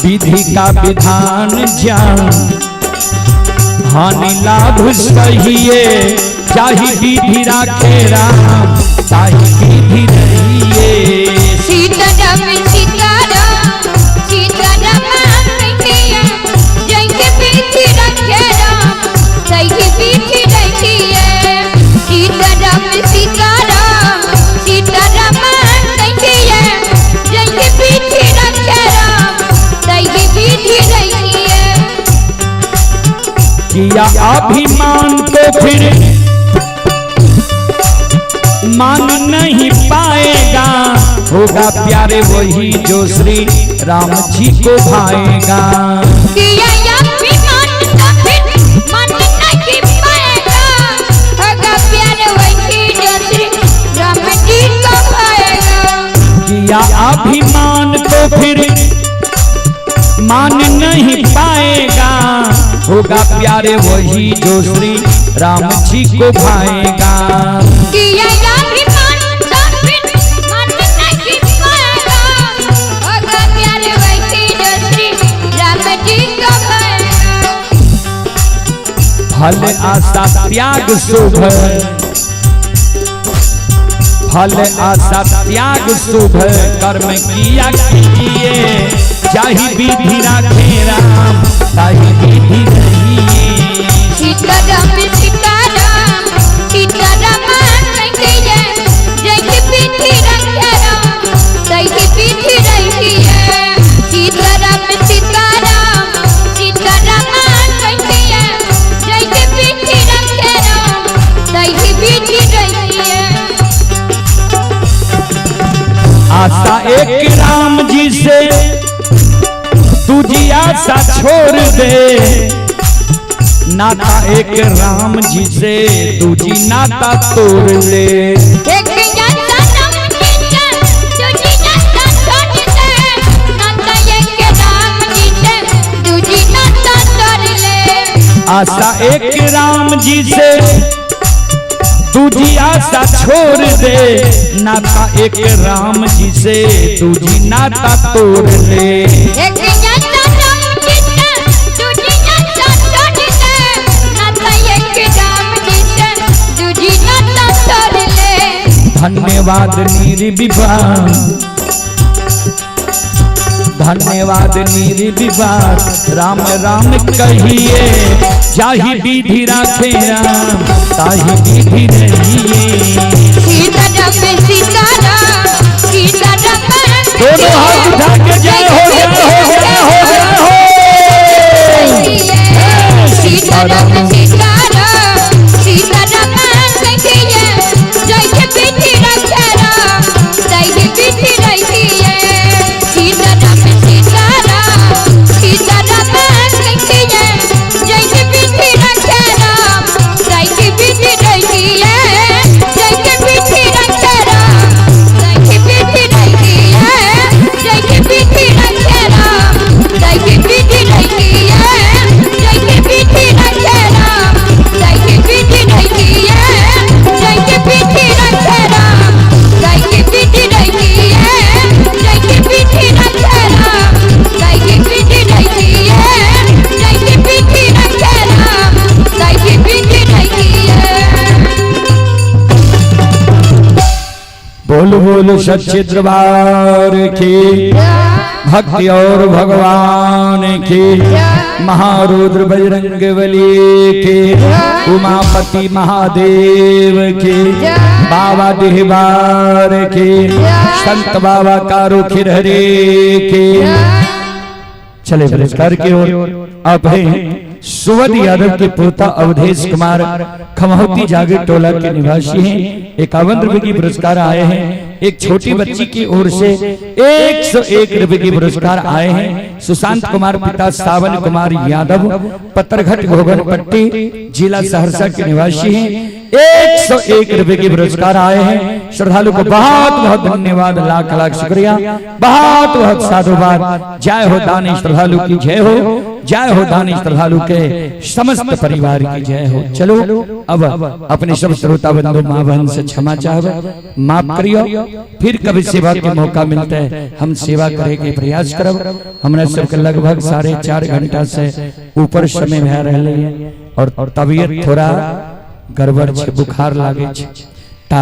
विधि का विधान जान, हानि लाभ सहिए, चाहे विधि राखे राम ताहि विधि रहिए। सीताराम सीताराम सीताराम कहिए, जाहि विधि राखे राम ताहि विधि रहिए। सीताराम सीताराम सीताराम कहिए, जाहि विधि राखे राम ताहि विधि रहिए। किया अभिमान तो फिर मान नहीं पाएगा, होगा प्यारे वही जो श्री राम जी को भाएगा। किया अभिमान तो फिर मन नहीं पाएगा, होगा प्यार वही जो श्री राम जी को भाएगा। किया अभिमान तो फिर मान नहीं पाएगा, होगा प्यारे वही जो श्री राम जी को भाएगा। किया अभिमान तो फिर मन नहीं पाएगा, होगा प्यार वही जो श्री राम जी को भाएगा। फल आशा त्याग शुभ, फल आशा त्याग शुभ कर्म किया कीजिए, जाहि विधि राखे राम ताहि विधि रहिए। सीताराम सीताराम सीताराम कहिए, जय विधि रखे राम ताहि विधि रहिए। सीताराम सीताराम सीताराम कहिए, जय विधि रखे राम ताहि विधि रहिए। आशा एक राम जी से दूजी आशा छोड़ दे, नाता एक राम जी से दूजी नाता तोड़ ले। एक आशा राम जी से दूजी नाता छोड़ दे, नाता एक राम जी से दूजी नाता तोड़ ले। आशा एक राम जी से दूजी आशा छोड़ दे, नाता एक राम जी से दूजी नाता तोड़ ले। एक आशा राम जी से दूजी नाता छोड़ दे, नाता एक राम जी से दूजी नाता तोड़ ले। धन्यवाद निर्विवाद, धन्यवाद निर्विवाद राम राम कहिए, जाहि विधि राखे राम ताहि विधि रहिए। सीताराम सीताराम सीताराम, दोनों हाथ उठा के जय हो जय हो जय हो जय हो। सीताराम सीताराम सीताराम कहिए, जय विधि रखे राम ताहि विधि रहिए। सीताराम सीताराम सीताराम कहिए, जय विधि रखे राम ताहि विधि रहिए। जय विधि रखे राम ताहि विधि रहिए। जय विधि रखे राम ताहि विधि रहिए। जय विधि रखे राम ताहि विधि रहिए। जय विधि रखे राम ताहि विधि रहिए। जय विधि रखे राम ताहि विधि रहिए। जय विधि रखे राम ताहि विधि रहिए। बोल बोल सच्चे दरबार की, भक्ति और भगवान की, महारुद्र बजरंग बली की, उमापति महादेव की, बाबा डिहबार की, संत बाबा कारू खिरहरे की। चले पुरस्कार की ओर। आप हैं सुवध यादव के पोता अवधेश कुमार, खमहौती जागीर टोला के निवासी हैं। 51 रुपए की पुरस्कार आए हैं। एक छोटी बच्ची की ओर से 101 रुपए की पुरस्कार आए हैं। सुशांत कुमार पिता सावन कुमार यादव, पत्थरघट घोघरपट्टी, जिला सहरसा के निवासी हैं। 101 रुपए के पुरस्कार आए हैं। श्रद्धालु को बहुत बहुत धन्यवाद, लाख लाख शुक्रिया, बहुत बहुत साधुवाद। जय हो दानी श्रद्धालु की जय हो, जय हो दानी श्रद्धालु के समस्त परिवार की जय हो। चलो अब अपने सब श्रोता बंधु माँ बहन से क्षमा चाहब, माफ करियो। फिर कभी सेवा के मौका मिलता है हम सेवा करे के प्रयास करब। हमरा सबके लगभग 4.5 घंटा से ऊपर समय भै रहले है और तबियत थोड़ा गड़बड़ छे, बुखार लागे छे, ता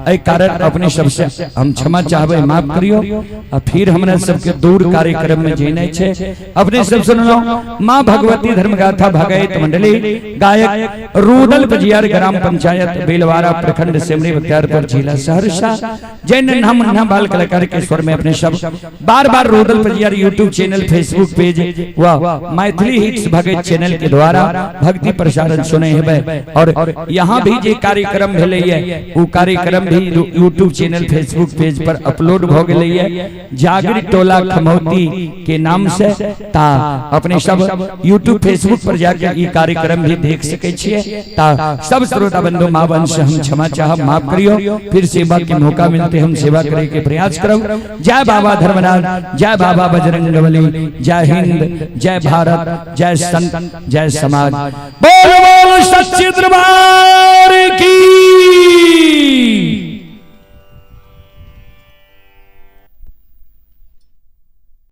एहि कारण अपने सबसे हम क्षमा चाहबै, माफ करियो। आ फिर हमरा सबके दूर कार्यक्रम में जेनाइ छे। अपने सब सुनलो माँ भगवती धर्मगाथा भगैत मंडली, गायक रूदल बजियार, ग्राम पंचायत बेलवारा, प्रखंड सिमरी बख्तियारपुर, जिला सहरसा। जैन नन्हा मुन्ना बाल कलाकार के स्वर में अपने सब बार बार Rudal Bajiyar YouTube channel, Facebook page व मैथिली हिट्स भगत चैनल के द्वारा भक्ति प्रसारण सुने हेबै। और यहाँ भी जे कार्यक्रम भेलै है कार्यक्रम भी यूट्यूब चैनल फेसबुक पेज पर अपलोड भ गेलैए जागृत टोला खमौती के नाम से। ता अपने सब यूट्यूब फेसबुक पर जाके ई कार्यक्रम भी देख सके छिए। ता सब श्रोता बंधु माँ बहन से हम क्षमा चाहब, माफ करियो। फिर सेवा के मौका मिलते हम सेवा करे के प्रयास करब। जय बाबा धर्मनाथ, जय बाबा बजरंगबली, जय हिंद, जय भारत, जय संत, जय समाज। बोल बोल सच्चे दरबार की।